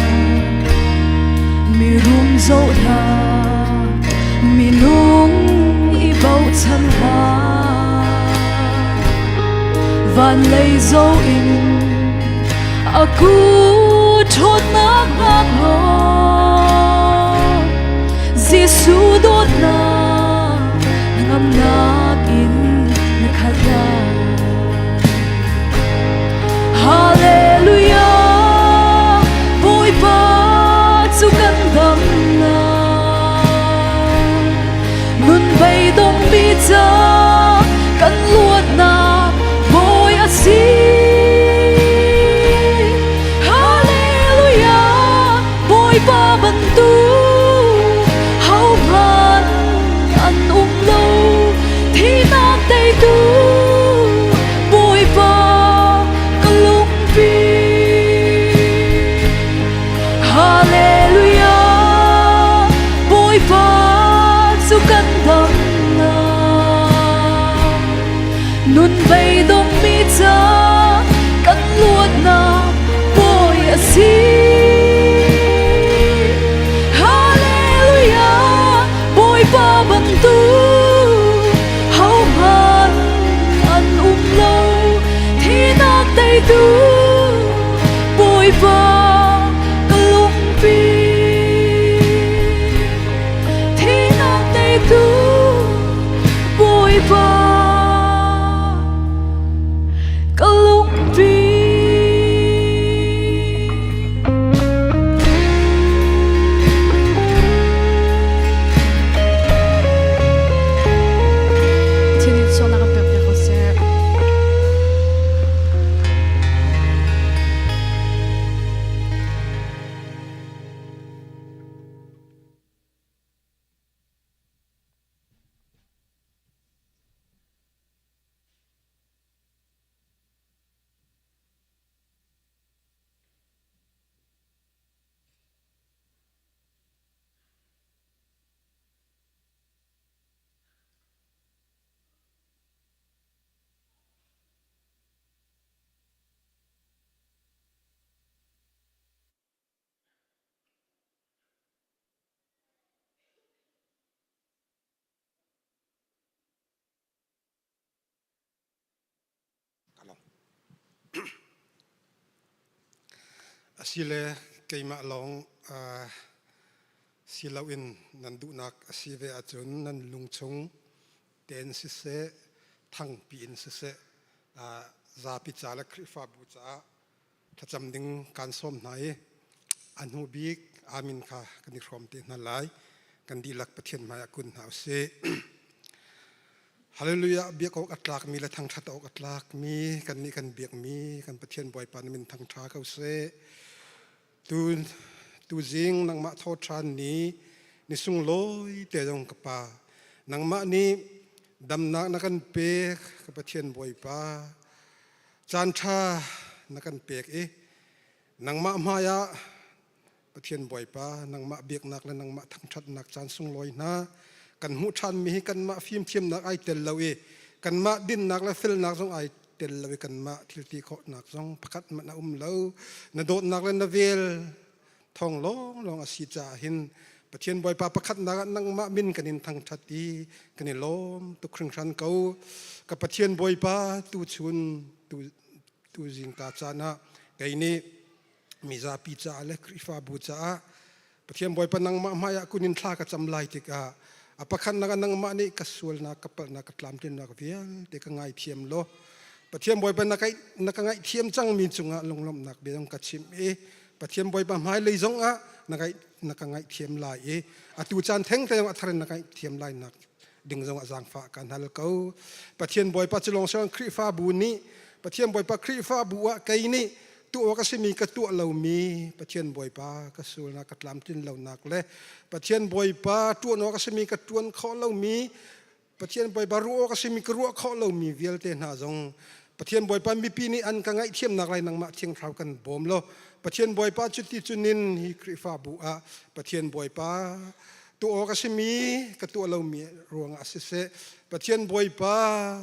mirum zoh hlah minung i bochan hlah van lei zoh in a ku ṭhawtnak hngak law Jesuh dawtnak ngamnak in na khat lai. Hallelujah, Bawipa cu kan damnak. Nun beidong mi ca kan luatnak Bawi a si. Hallelujah, Bawipa bantuk hohmanh an um lo. Thihnak teitu Bawipa ka lungpi. Hallelujah, Bawipa cu kan damnak. Nun beidong mi ca kan luatnak Bawi a si. Hallelujah, Bawipa bantuk. teitu Bawipa ka lungpi. Thihnak teitu Bawipa ka lungpi. Pathian nih sualnak kan pekpiak ko seh. Asile keimah lawng si loin nan duhnak a si ve ahcun nan lungchung tein siseh, thangpi in siseh, zapi ca le Khrihfabu caah thlacam ding kaan sawm hna i a hnu bik amin kha kan i hrawm te hna lai. Kan dihlak Pathian hmaiah kun hna usih. Hallelujah biak awk a tlakmi le thangṭhat awk a tlakmi kannih kan biakmi kan Pathian Bawipa na min thangṭha ko seh. Tu tuzing nangmah thaw ṭhan ni ni sunglawi te zong ka pa nangmah nih damnak na kan pek ka Pathian Bawipa caan ṭha na kan pek i nangmah hmai ah Pathian Bawipa, nangmah biaknak le nangmah thangṭhatnak caan sunglawi hna kan hmuh ṭhanmi hi kanmah fimthiamnak ai tel lo i kanmah dinnak le felnak zong ai tel lo i kanmah thilti khawhnak zong pakhat hmanh a um lo. Na dawtnak le na vel thawng lawnglawng a si caah hin Pathian Bawipa pakhatnak ah nangmah min kan in thangṭhat i kan i lawm tuk hringhran ko. Ka Pathian Bawipa tuchun tu tuzingka caan ah kei nih mizapi caah le Khrihfabu caah Pathian Bawipa nangmah hmaiah kun in thla ka cam lai tikah a pakhatnak ah nangmah nih ka sualnak ka palhnak ka tlamtlinnak vialte ka ngaithiam law Pathian Bawipa na ka na ka ngaihthiam cangmi cungah lunglawmhnak bia zong ka chimh i Pathian Bawipa hmailei zongah na na ka ngaihthiam lai i atu caan theng te zong a thar in na ngaihthiam lai nak ding zongah zaangfah kan hal ko. Pathian Bawipa cu lawng siloin Khrihfabu nih Pathian Bawipa Khrihfabu ah kei nih tuah awk a simi ka tuah lomi Pathian Bawipa ka sualnak ka tlamtlin lonak le Pathian Bawipa ṭuan awk a simi ka ṭuan khawh lomi Pathian Bawipa ruah awk a simi ka ruah khawh lomi vialte hna zong Pathian Bawipa mipi nih an ka ngaihthiamnak lai nangmah Thiang Thlarau kan bawm law Pathian Bawipa cuti cunin hi Khrihfabu ah Pathian Bawipa tuah awk a simi ka tuah lomi ruangah siseh Pathian Bawipa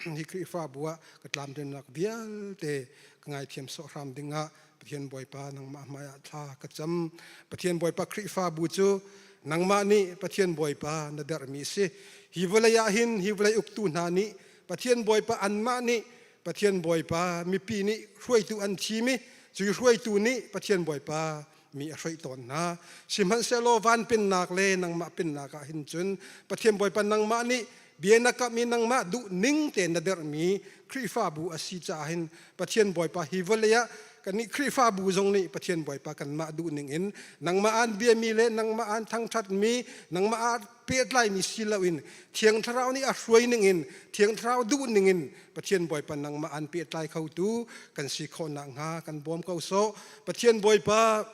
hi Khrihfabu ah ka tlamtlinnak vialte ka ngaithiam sawh hram dingah Pathian Bawipa nangmah hmaiah thla ka cam. Pathian Bawipa Khrihfabu cu nangmah nih Pathian Bawipa na derhmi si. Hi vawlei ah hin hi vawlei uktu hna nih Pathian Bawipa anmah nih Pathian Bawipa mipi nih hruaitu an thim i cu hruaitu nih Pathian Bawipa mi a hroih tawn hna. Sihmanhsehlaw van pennak le nangmah pennak ah hin cun Pathian Bawipa nangmah nih bia na kamh i nangmah duh ning tein na derhmi Khrihfabu a si caah hin Pathian Bawipa hi vawlei ah kannih Khrihfabu zong nih Pathian Bawipa kanmah duh ning in nangmah aan biami le nangmah aan thangṭhatmi nangmah aa pehtlaimi si loin Thiang Thlarau nih a hruai ning in Thiang Thlarau duh ning in Pathian Bawipa nangmah aan pehtlai khotu kan si khawh nakhnga kan bawm ko sawh. Pathian Bawipa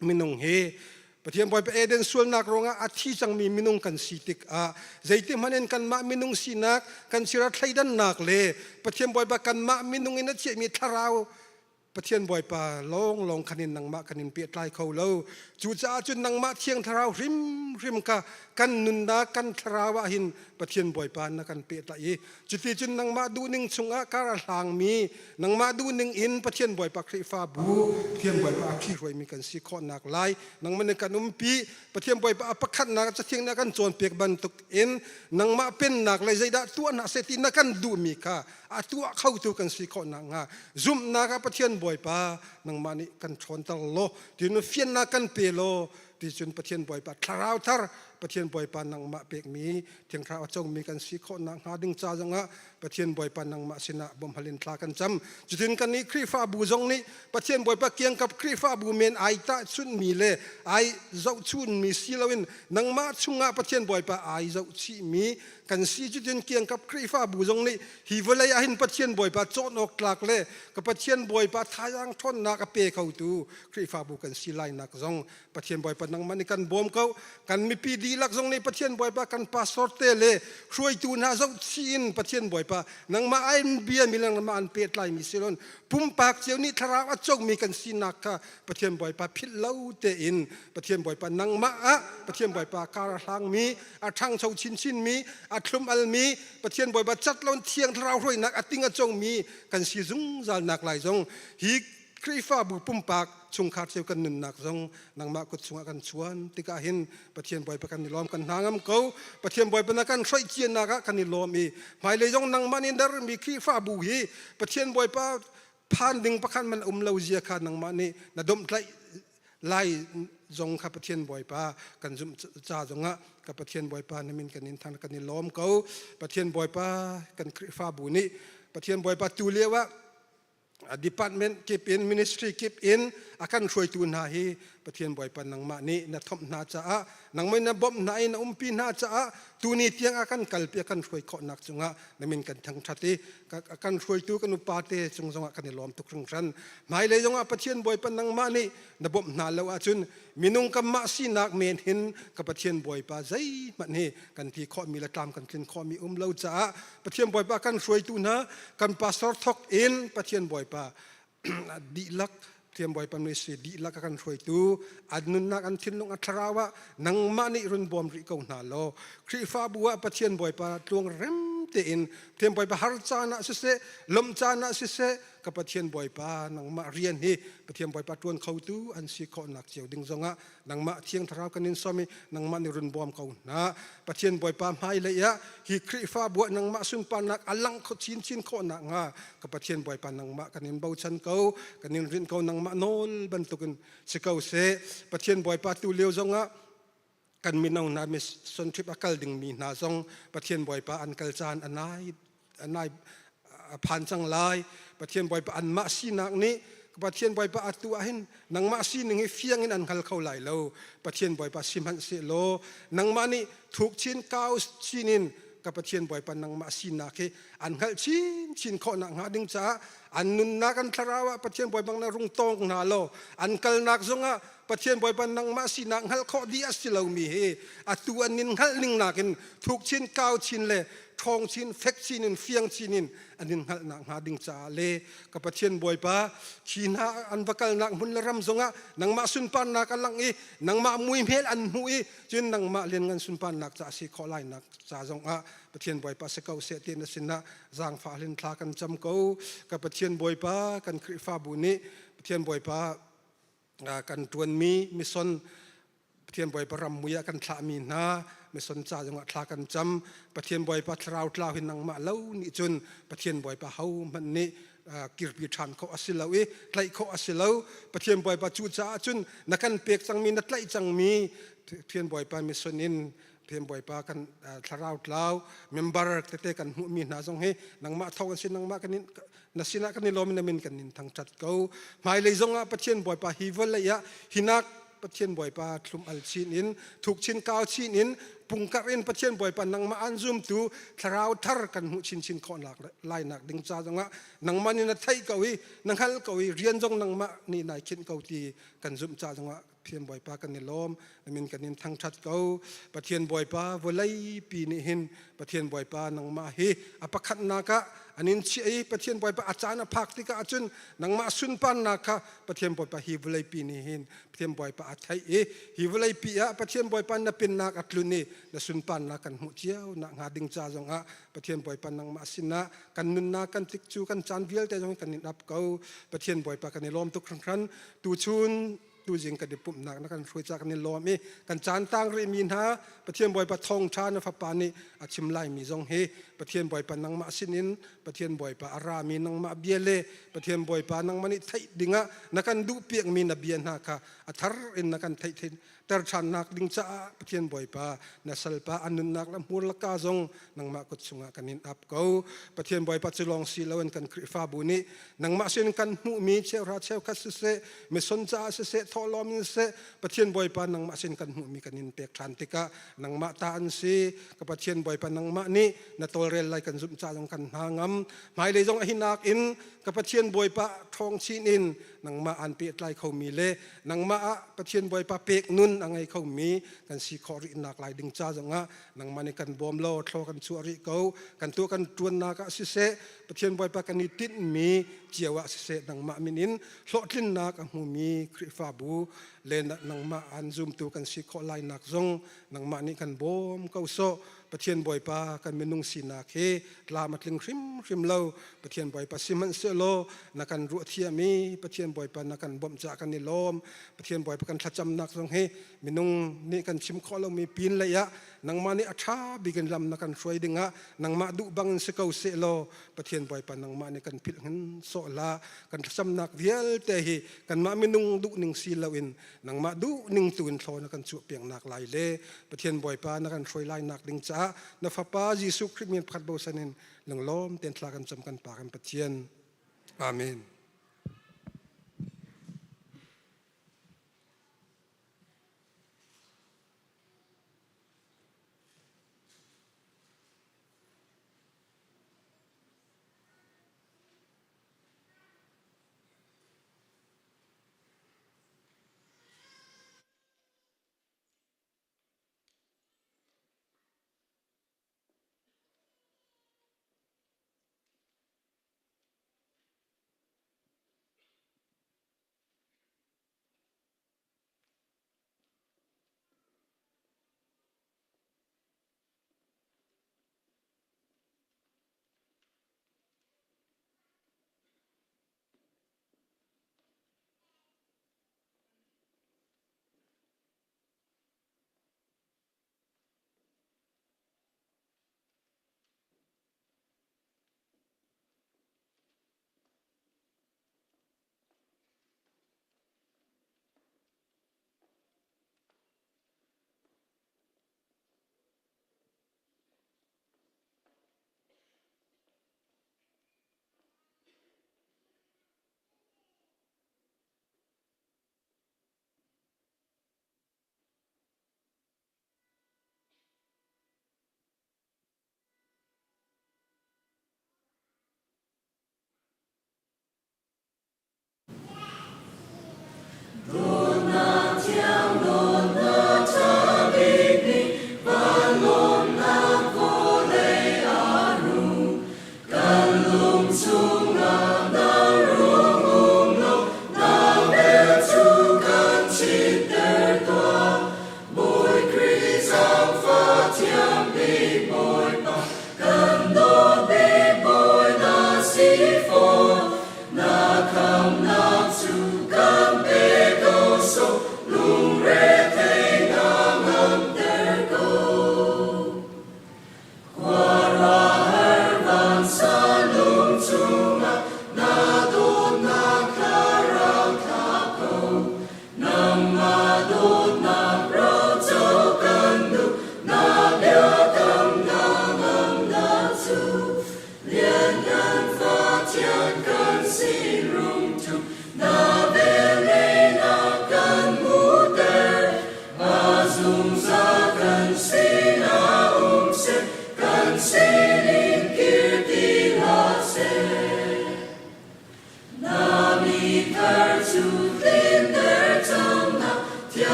minung hi Pathian Bawipa Eden sualnak ruangah a thi cangmi minung kan si tikah zeitihmanh in kanmah minung sinak kan sira thleidannak le Pathian Bawipa kanmah minung in a chiahmi thlarau Pathian Bawipa lawnglawng khan in nangmah kan in pehtlai kho lo. Cucaah cun nangmah Thiang Thlarau hrimhrim kha kan nunnak kan thlarau ah hin Pathian Bawipa na kan pehtlaih i cuti cun nangmah duhning chungah kar a hlangmi nangmah duhning in Pathian Bawipa Khrihfabu Pathian Bawipa a ṭhihruaimi kan si khawhnak lai nangmah nih kan umpi Pathian Bawipa a pakhatnak cathiang nih a kan cawnpiak bantuk in nangmah pennak le zeidah tuah hna seh ti na kan duhmi kha a tuah khotu kan si khawh nakhnga zumhnak ah Pathian Bawipa nangmah nih kan ṭhawnter law tin fiannak kan pe law ti cun Pathian Bawipa thlarau thar Pathian Bawipa nangmah pekmi Thiang Thlarau a comi kan si khawh nakhnga ding ca zongah Pathian Bawipa nangmah sinah bawmhal in thla kan cam cutin kan nih Khrihfabu zong nih Pathian Bawipa kiangkap Khrihfabu men ai tahchunhmi le ai zohchunmi si loin nangmah chungah Pathian Bawipa ai zohchihmi Kan si cutin kiangkap Khrihfabu zong nih hi vawlei ah hin Pathian Bawipa cawn awk tlak le ka Pathian Bawipa thazaang ṭhawnnak a pe khotu Khrihfabu kan si lainak zong Pathian Bawipa nangmah nih kan bawm ko. Kan mipi dihlak zong nih Pathian Bawipa kan pastor te le hruaitu hna zohchih in Pathian Bawipa nangmah an biami le nangmah an pehtlaimi si loin pumpak cio nih thlarau a comi kan sinak kha Pathian Bawipa philh lo tein Pathian Bawipa nangmah ah Pathian Bawipa kar a hlangmi a ṭhangcho chinchinmi a thlum almi Pathian Bawipa cat lon thiang thlarau hruainak a ting a congmi kan si zungzal nak lai zong hi Khrihfabu pumpak chungkhar cio kan nunnak zong nangmah kut chungah kan chuan tikah hin Pathian Bawipa kan i lawm kan hna ngam ko Pathian Bawipa na kan hroih cianak ah kan i lawm i hmailei zong nangmah nih darmi Khrihfabu hi Pathian Bawipa phan ding pakhat man um lo zia kha nangmah nih na domhtlaih lai zong kha Pathian Bawipa kan zumh ca zongah ka Pathian Bawipa na min kan in thang kan i lawm ko. Pathian Bawipa kan Khrihfabu nih Pathian Bawipa tu lio ah department kip in ministry kip in a kan hruaitu hna hi Pathian Bawipa nangmah nih na thomh hna caah nangmah na bawmh hna i na umpi hna caah tuni tiang a kan kalpi a kan hruai khawhnak cungah na min kan thangthat i kan hruaitu kan upa te cung zongah kan i lawm tuk hringhran hmailei zongah Pathian Bawipa nangmah nih na bawmh hna lo ahcun minung kanmah sinak men hin ka Pathian Bawipa zeihmanh hi kan ti khawhmi le tlam kan tlin khawhmi um lo caah Pathian Bawipa kan hruaitu hna kan pastor thok in Pathian Bawipa dihlak Pathian Bawipa ministry dihlak a kan hruaitu an nunnak an thinlung a thlarau ah nangmah nih run bawm rih ko hna law Khrihfabu ah Pathian Bawipa tluang rem tein Pathian Bawipa har caan ah siseh lawmh caan ah siseh ka Pathian Bawipa nangmah rian hi Pathian Bawipa ṭuan khotu an si khawhnak cio ding zongah nangmah Thiang Thlarau kan in sawm i nangmah nih run bawm ko hna Pathian Bawipa hmailei ah hi Khrihfabu ah nangmah sunparnak a langh kho chinchin khawhnak hnga ka Pathian Bawipa nangmah kan in bochan ko kan in rinh ko nangmah nawl bantukin si ko seh Pathian Bawipa tu lio zongah kan mino hna mission trip a kal dingmi hna zong Pathian Bawipa an kal caan a nai a nai a phan cang lai Pathian Bawipa anmah sinak nih Pathian Bawipa atu ah hin nangmah sining hi fiang in an hngal kho lai lo Pathian Bawipa sihmanhsehlaw nangmah nih thuk chin kau chin in ka Pathian Bawipa nangmah sinak hi an hngalh chinchin khawh nak hnga ding caah an nunnak an thlarau ah Pathian Bawipa na rung tawng hna law an kalnak zongah Pathian Bawipa nangmah sinak hngalh khawh dih a si lomi hi atu an in hngalh ning nakin thuk chin kau chin le ṭhawng chin fek chin in fiang chin in an in hngalhnak hnga ding caah le ka Pathian Bawipa khi hna an va kalnak hmun le ram zongah nangmah sunparnak a langh i nangmah muihmel an hmuh i cun nangmah lianngan sunparnak ca si khawh lainak ca zongah Pathian Bawipa si ko seh ti na sinah zaangfah hlin thla kan cam ko ka Pathian Bawipa kan Khrihfabu nih Pathian Bawipa kan ṭuanmi mission Pathian Bawipa ram mui ah kan thlahmi hna mission ca zongah thla kan cam Pathian Bawipa thlarau tlau hi nangmah lo nih cun Pathian Bawipa ho hmanh nih kirpi ṭhan khawh a si lo i tlaih khawh a si lo Pathian Bawipa cu caah cun na kan pek cangmi na tlaih cangmi Pathian Bawipa mission in Pathian Bawipa kan thlarau tlau member tete kan hmuhmi hna zong hi nangmah thawng an si nangmah kan in na sinah kan i lawm na min kan in thangṭhat ko hmailei zongah Pathian Bawipa hi vawlei ah hinak Pathian Bawipa thlum al chin in thuk chin kau chin in pungkarh in Pathian Bawipa nangmah an zumtu thlarau thar kan hmuh chinchin khawhnak lainak ding ca zongah nangmah nih na theih ko i na hngal ko i rian zong nangmah nih nai khinh ko ti kan zumh ca zongah. Pathian Bawipa kan i lawm. Na min kan in thangṭhat ko. Pathian Bawipa vawlei pi nih hin Pathian Bawipa nangmah hi a pakhatnak ah an in chiah i Pathian Bawipa a caan a phak tikah ahcun nangmah sunparnak kha Pathian Bawipa hi vawleipi nih hin Pathian Bawipa a theih i hi vawleipi ah Pathian Bawipa na pennak a tlun i na sunparnak kan hmuh cio nak hnga ding ca zongah Pathian Bawipa nangmah sinah kan nunnak kan tik cu kan caan vialte zong kan in ap ko. Pathian Bawipa kan i lawm tuk hringhran. Tuchun tuzing kan i pumhnak na kan hruai ca kan i lawm i kan caan tang rihmi hna Pathian Bawipa thawngṭha na fapa nih a chim laimi zong hi Pathian Bawipa nangmah sinin Pathian Bawipa a rami nangmah bia le Pathian Bawipa nangmah nih theih dingah na kan duhpiakmi na bia hna kha a thar in na kan theih ter ṭhannak ding caah Pathian Bawipa na salpa a nunnak le hmur laka zong nangmah kut chungah kan in ap ko. Pathian Bawipa cu lawng si loin kan Khrihfabu nih nangmah sin kan hmuhmi cheuhra cheukhat siseh, mison caah siseh, thawhlawm in siseh, Pathian Bawipa nangmah sin kan hmuhmi kan in pek ṭhan tikah nangmah ta an si. Ka Pathian Bawipa nangmah nih na tawlrel lai kan zumh ca zong kan hna ngam. Hmailei zong a hinak in ka Pathian Bawipa ṭhawng chin in nangmah aan pehtlai khomi le nangmah ah Pathian Bawipa pek nun a ngei khomi kan si khawh rih nak lai ding ca zongah nangmah nih kan bawm law thlaw kan chuah rih ko. Kan tuah kan ṭuannak ah siseh Pathian Bawipa kan i tinhmi cio ah siseh nangmah min in hlawhtlinnak a hmumi Khrihfabu le nangmah aan zumtu kan si khawh lai nak zong nangmah nih kan bawm ko sawh. Pathian Bawipa kan minung sinak hi tlam a tling hrimhrim lo. Pathian Bawipa sihmanhsehlaw na kan ruah thiam i Pathian Bawipa na kan bawmh caah kan i lawm. Pathian Bawipa kan thlacamnak zong hi minung nih kan chim khawh lomi pin lei ah nangmah nih a ṭha bik in lam na kan hruai dingah nangmah duh bang in si ko sehlaw Pathian Bawipa nangmah nih kan philh hin sawh hlah. Kan thlacamnak vialte hi kanmah minung duhning si loin nangmah duh ning tu in thlaw na kan chuah piaknak lai le Pathian Bawipa na kan hruai lai nak ding caah na fapa Jesuh Khrih min pakhat bosan in lunglawm tein thla kan cam kan pa kan Pathian. Amen.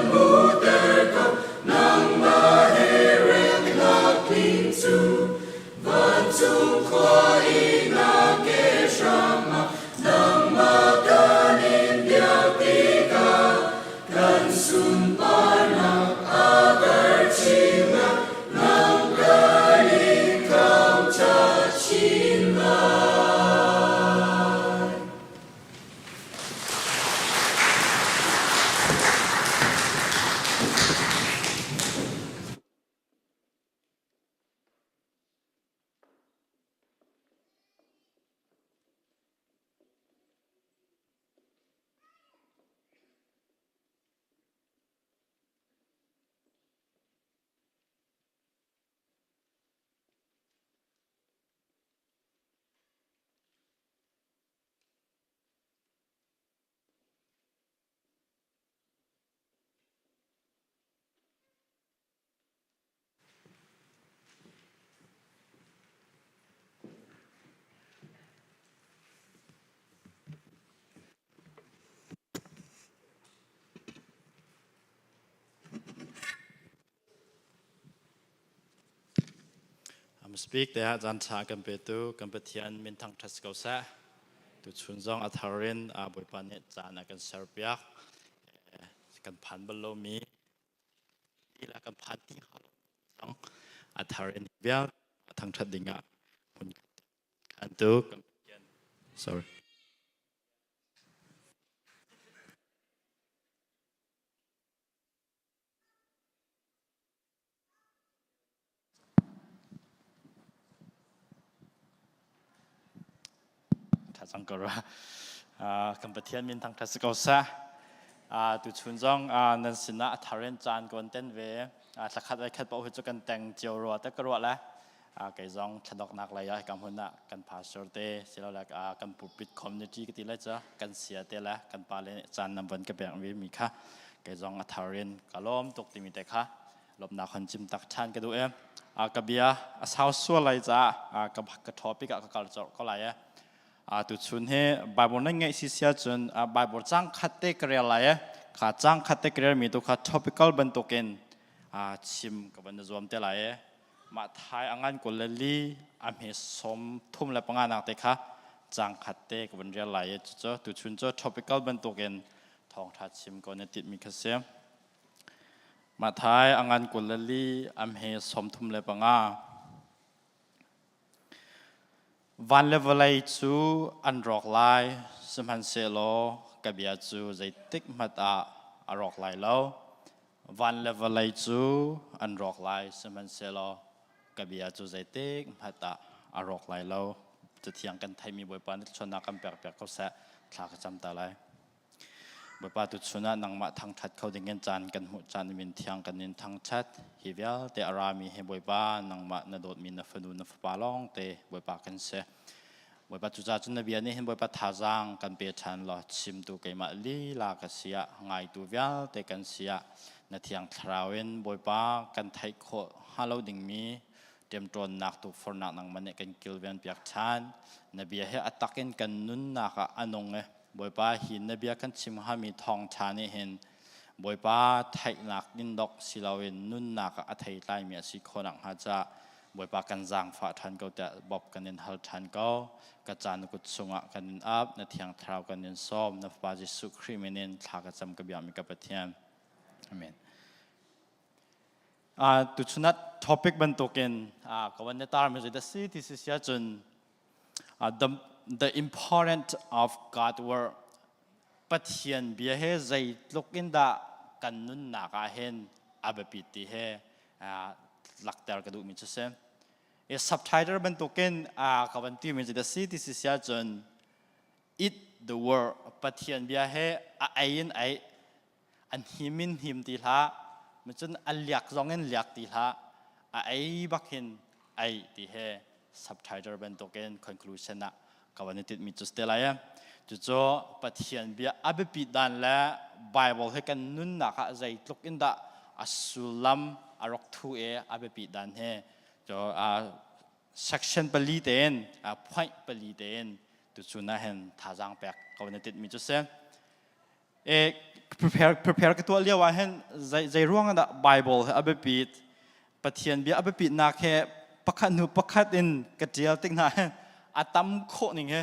hmuhter ko nangmah he remnak tling cu vancung khua i na ke hram ah nangmah kan in biak tikah kan sunparnak a karh chin lai nang kan in thangṭhat chin lai. Speak te ah caan ṭha kan petu kan Pathian min thangṭhat si ko seh. Tuchun zong a thar in Bawipa nih caan a kan serpiak. Kan phan bal lomi la kan phan ti hnga lo zong a thar in vial thangṭhat ding ah hmun kan tu kan Pathian sorry. Ṭha cang ko rua. Kan Pathian min thangṭhat si ko seh. Tuchun zong nan sinah a thar in caan kawn ten ve. Thlakhat ai khat paoh hi cu kan teng cio rua te ka ruah le. Kei zong thladoknak lei ah hika hmun ah kan pastor te silole kan pulpit community ka ti lai cu kan sia te le kan pa le caan nan von ka pek ve mi kha kei zong a thar in ka lawm tuk timi te kha lawmhnak hon chim tak ṭhan ka duh e. Ka bia a sau sual lai caah ka ka topic ah ka kal colh ko lai e. Tuchun hi Bible nan ngeih si sia cun Bible cang khat te ka rel lai e. Kha cang khat te ka rel mi tu kha topical bantukin chim ka van zuam te lai e. Mah thai a ngan kul le li a hme som thum le panga nak te kha cang khat te ka van rel lai e. Cucu tuchun cu topical bantukin thawngṭha chim ko na tit mi kha si. Matthai a ngan 24 a hme 35. Van le vawlei cu an rawk lai, sihmanhsehlaw ka bia cu zeitik hmanh ah a rawk lai lo. Van le vawlei cu an rawk lai, sihmanhsehlaw ka bia cu zeitik hmanh ah a rawk lai lo. Cathiang kan theimi Bawipa nih thluachuahnak kan pekpiak ko seh. Thla ka cam ta lai. Bawipa tuchun ah nangmah thangṭhat kho dingin caan kan hmuh caan min thiang kan in thangṭhat. Hi vialte a rami hi Bawipa nangmah na dawtmi na fanu na fapa lawngte Bawipa kan si. Bawipa cucaah cun na bia nih hin Bawipa thazaang kan pe ṭhan law chimtu keimah lila ka si ah ngaitu vialte kan si ah na thiang thlarau in Bawipa kan theih khawh hnga lo dingmi ṭemṭawnnak tukforhnak nangmah nih kan kilven piak ṭhan. Na bia hi a tak in kan nunnak ah a nung i Bawipa hi na bia kan chim hngami thawngṭha nih hin Bawipa theihnak in dok si loin nunnak ah a theitlaimi a si khawh nakhnga ca Bawipa kan zaangfah ṭhan ko tiah bawp kan in hal ṭhan ko. Ka caan na kut chungah kan in ap, na Thiang Thlarau kan in sawm, na Fapa Jesuh Khrih min in thla ka cam ka biakmi ka Pathian. Amen. Tuchun ah topic bantukin ka van na tarmi cu da si ti si sia cun The important of God word Pathian bia he zeitluk in dah kan nunnak ah hin a biapit ti he lakter ka duhmi cu si. I subtitle bantukin ka van timi cu da si ti si sia cun eat the word Pathian bia he a ei in ei an him in him ti hlah cun a liak zong in liak ti hlah a ei bak hin ei ti he subtitle bantukin conclusion ah ka van i tinhmi cu si lai cucu Pathian bia a biapit dan le Bible he kan nunnak ah zeitluk in dah a sullam a rak thu e a biapit dan he cu section pali tein point pali tein tuchun ah hin thazaang pek ka van i tinhmi cu si. E prepare prepare ka tuah lio ah hin zei zei ruang dah Bible he a biapit Pathian bia a biapitnak he pakhat hnu pakhat in ka tial tik hna hin a tam khawh ning he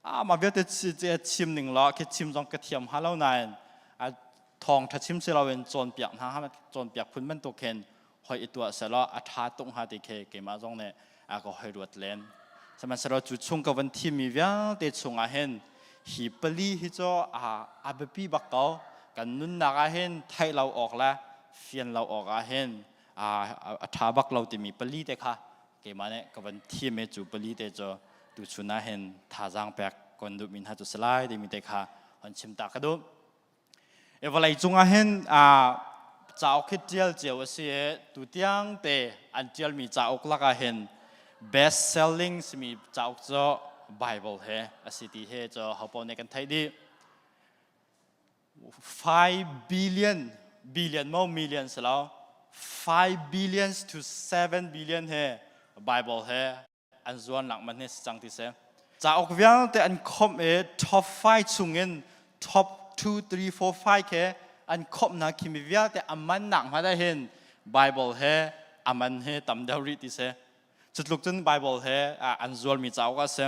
a mah vialte chim ning law khi chim zong ka thiam ha lo nain a thawng tha chim si loin cawnpiak hna cawnpiak phun bantuk khin hoi i tuah selaw a tha tuk hnga ti khi keimah zong nih a ka hoi ruat len sihmanhsehlaw cu chung ka van thimmi vialte chungah hin hi pali hi cu a a biapi bak ko kan nunnak ah hin theih lo awk le fian lo awk ah hin a tha bak lo timi pali te kha keimah nih ka van thim i cu pali te cu tuchun ah hin thazaang pek kon duhmi hna cu si lai timi te kha hon chim ta ka duh. E vawlei cungah hin cauk hi ṭial cio a si i tutiang te an ṭialmi cauk lakah hin best selling simi cauk cu Bible he a si ti he cu hopaoh nih kan theih dih. 5 billion billion mo million si lo 5 billions to 7 billion he Bible he an zuarnak man hi si cang ti si. Cauk vialte an khomh i top 5 chungin top 2, 3, 4, 5 he an khomh hna khi mi vialte a man nak hmanh ah hin Bible he a man he tam deuh rih ti si. Cutluk cun Bible he an zuarmi cauk a si.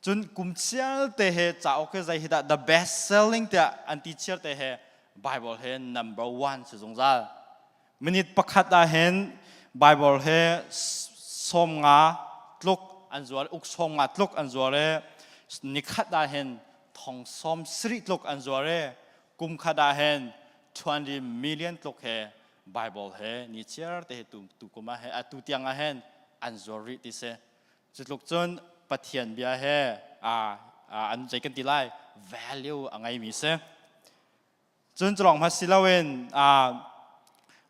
Cun kum chialte he cauk he zei hi dah the best selling tiah an ti chiar te he Bible he number one si zungzal. Minute pakhat ah hin Bible he 50 tluk an zuar uk 50 tluk an zuar i nikhat ah hin thong 70 tluk an zuar i kum khat ah hin 20 million tluk he Bible he ni chiar te he tu tu kum ah he atu tiang ah hin an zuar rih ti si. Cutluk cun Pathian bia he a an zei kan ti lai value a ngeimi si. Cun culawng hmanh si loin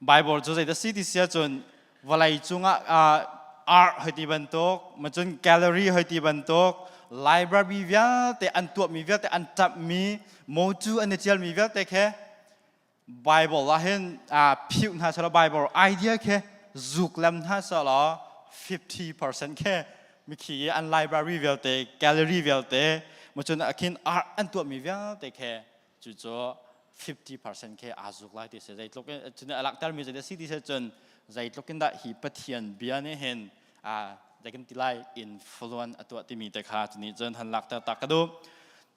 Bible cu zeidah si ti si ahcun vawlei cungah art hoi ti bantuk, cun gallery hoi ti bantuk, library vialte an tuahmi vialte an ṭamhmi, motu an i ṭialmi vialte khi Bible ah hin phiuh hna selaw Bible idea khi zuk lem hna selaw 50% khi mikhi i an library vialte, gallery vialte, cun khin art an tuahmi vialte khi Cucu 50% khi aa zuk lai ti si. Zeitluk in cun a langhtermi zei si ti si cun zeitluk in dah hi Pathian bia nih hin zei kan ti lai influence a tuah timi te kha cu nih cun han lakter tak ka duh.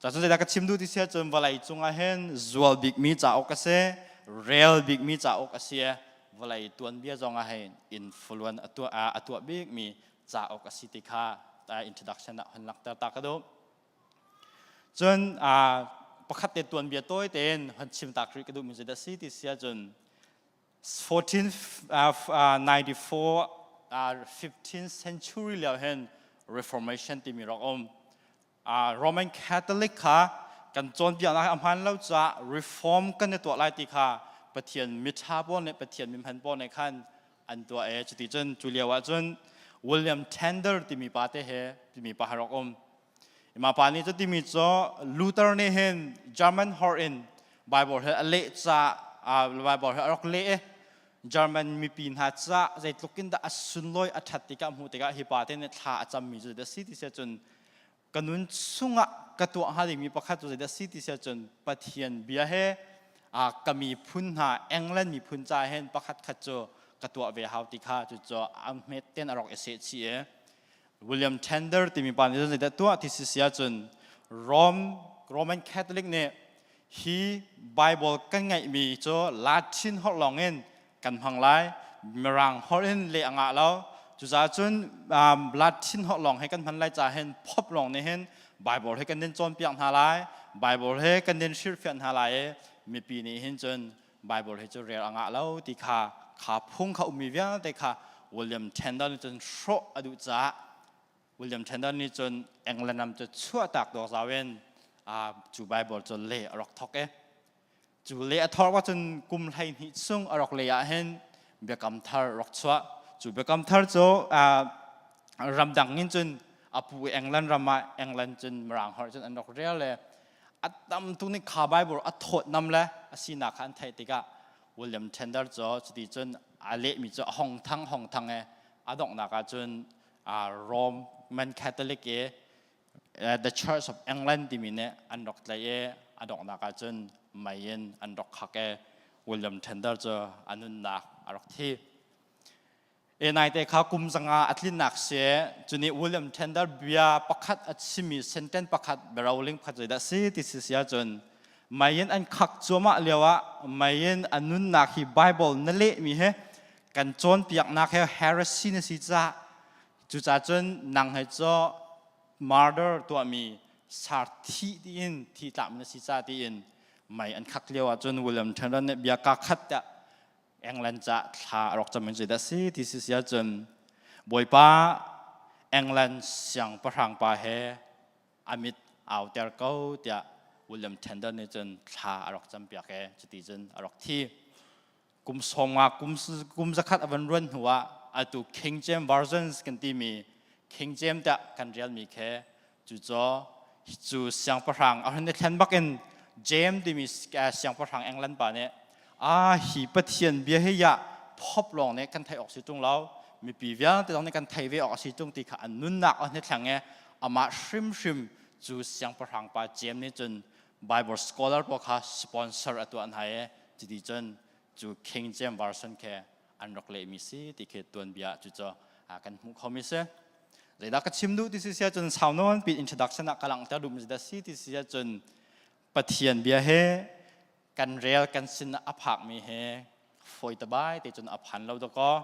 Cun zeidah ka chim duh ti si ahcun vawlei cungah hin zual bikmi cauk a si, rel bikmi cauk a si. Vawlei tuanbia zong ah hin influence a tuah a tuah bikmi cauk a si ti kha introduction ah hon langhter ta ka duh. Cun pakhat te tuanbia tawi tein hon chim ta rih ka duhmi cu dah si ti si ahcun 1494 15th century lio hin Reformation timi rak um. Roman Catholic kha kan cawnpiaknak a hmaan lo caah reform kan i tuah lai ti kha Pathian miṭha pawl nih Pathian mihman pawl nih khan an tuah i cuti cun cu lio ah cun William Tyndale timi pa te he timi pa rak um. Mah pa nih cu timi cu Luther nih hin German holh in Bible he a leh ca Bible he a rak leh i German mipi hna ca zeitluk in dah a sunlawi a ṭhat tikah hmuh tikah hi pa te nih thla a cammi cu zeidah si ti si ahcun ka nun chungah ka tuah hnga dingmi pakhat cu zeidah si ti si ahcun Pathian bia he ka miphun hna England miphun ca hin pakhat khat cu ka tuah ve hau ti kha cucu a hmet ten a rak i seh chih i William Tyndale timi pa nih zeidah tuah ti si si ahcun Rome Roman Catholic nih hi Bible kan ngeihmi cu Latin holh lawngin kan hmang lai Mirang holh in leh a ngah lo cucaah cun Latin holh lawng he kan hman lai ca hin Pope lawng nih hin Bible he kan din cawnpiak hna lai Bible he kan din hrilhfiah hna lai i mipi nih hin cun Bible hi cu rel a ngah lo ti kha kha phung kha ummi vialte kha William Tyndale nih cun hrawh a duh caah William Tyndale nih cun England ram cu chuahtak dawk zau in cu Bible cu leh a rak thawk i cu leh a thawk ahcun kum 12 chung a rak leh ah hin biakam thar rak chuah cu biakam thar cu ramdang in cun a pu England ram ah England cun Mirang holh cun an rak rel le a tam tu nih kha Bible a thawtnam le a sinak kha an theih tikah William Tyndale cu cuti cun a lehmi cu a hong thang hong thang i a donghnak ah cun Roman Catholic i The Church of England timi nih an rak tlaih i a donghnak ah cun mei in an rak khak e William Tyndale cu a nunnak a rak thi. E naite kha kum zanga a tlinnak si cuni William Tyndale bia pakhat a chimi sentence pakhat biaroling pakhat zeidah si ti si si ahcun mei in an khak cuahmah lio ah mei in a nunnak hi Bible na lehmi he kan cawnpiaknak he heresy na si caah cucaah cun nang he cu murder tuahmi sar thi tiin thi tlakmi na si ca tiin mei an khak lio ahcun William Tyndale nih bia ka khat tiah England ca thla a rak cam in zeidah si ti si si ahcun Bawipa England siangpahrang pa he a mit auter ko tiah William Tyndale nih cun thla a rak campiak e cuti cun a rak thi. Kum sawmnga kum kum zakhat a van ruan hnu ah atu King James Versions kan timi King James tiah kan relmi khe Cucaw cu siangpahrang a hun i thlen bakin James timi siangpahrang England pa nih a hi Pathian bia hi ya phop lawng nih kan theih awk si tung lo mipi vialte zong nih kan thei ve awk a si tung ti kha an nunnak a hun i thleng i amah hrimhrim cu siangpahrang pa James nih cun Bible scholar pawl kha sponsor a tuah hna i cuti cun cu King James Version khe an rak lehmi si ti khi tuanbia cu cu kan hmuh khomi si. Zeidah ka chim duh ti si cun sau nawn pi introduction ah ka langhter duhmi dah si ti si cun Pathian bia he kan rel kan sin a phakmi he fawi tabai te cun a phan lo dakaw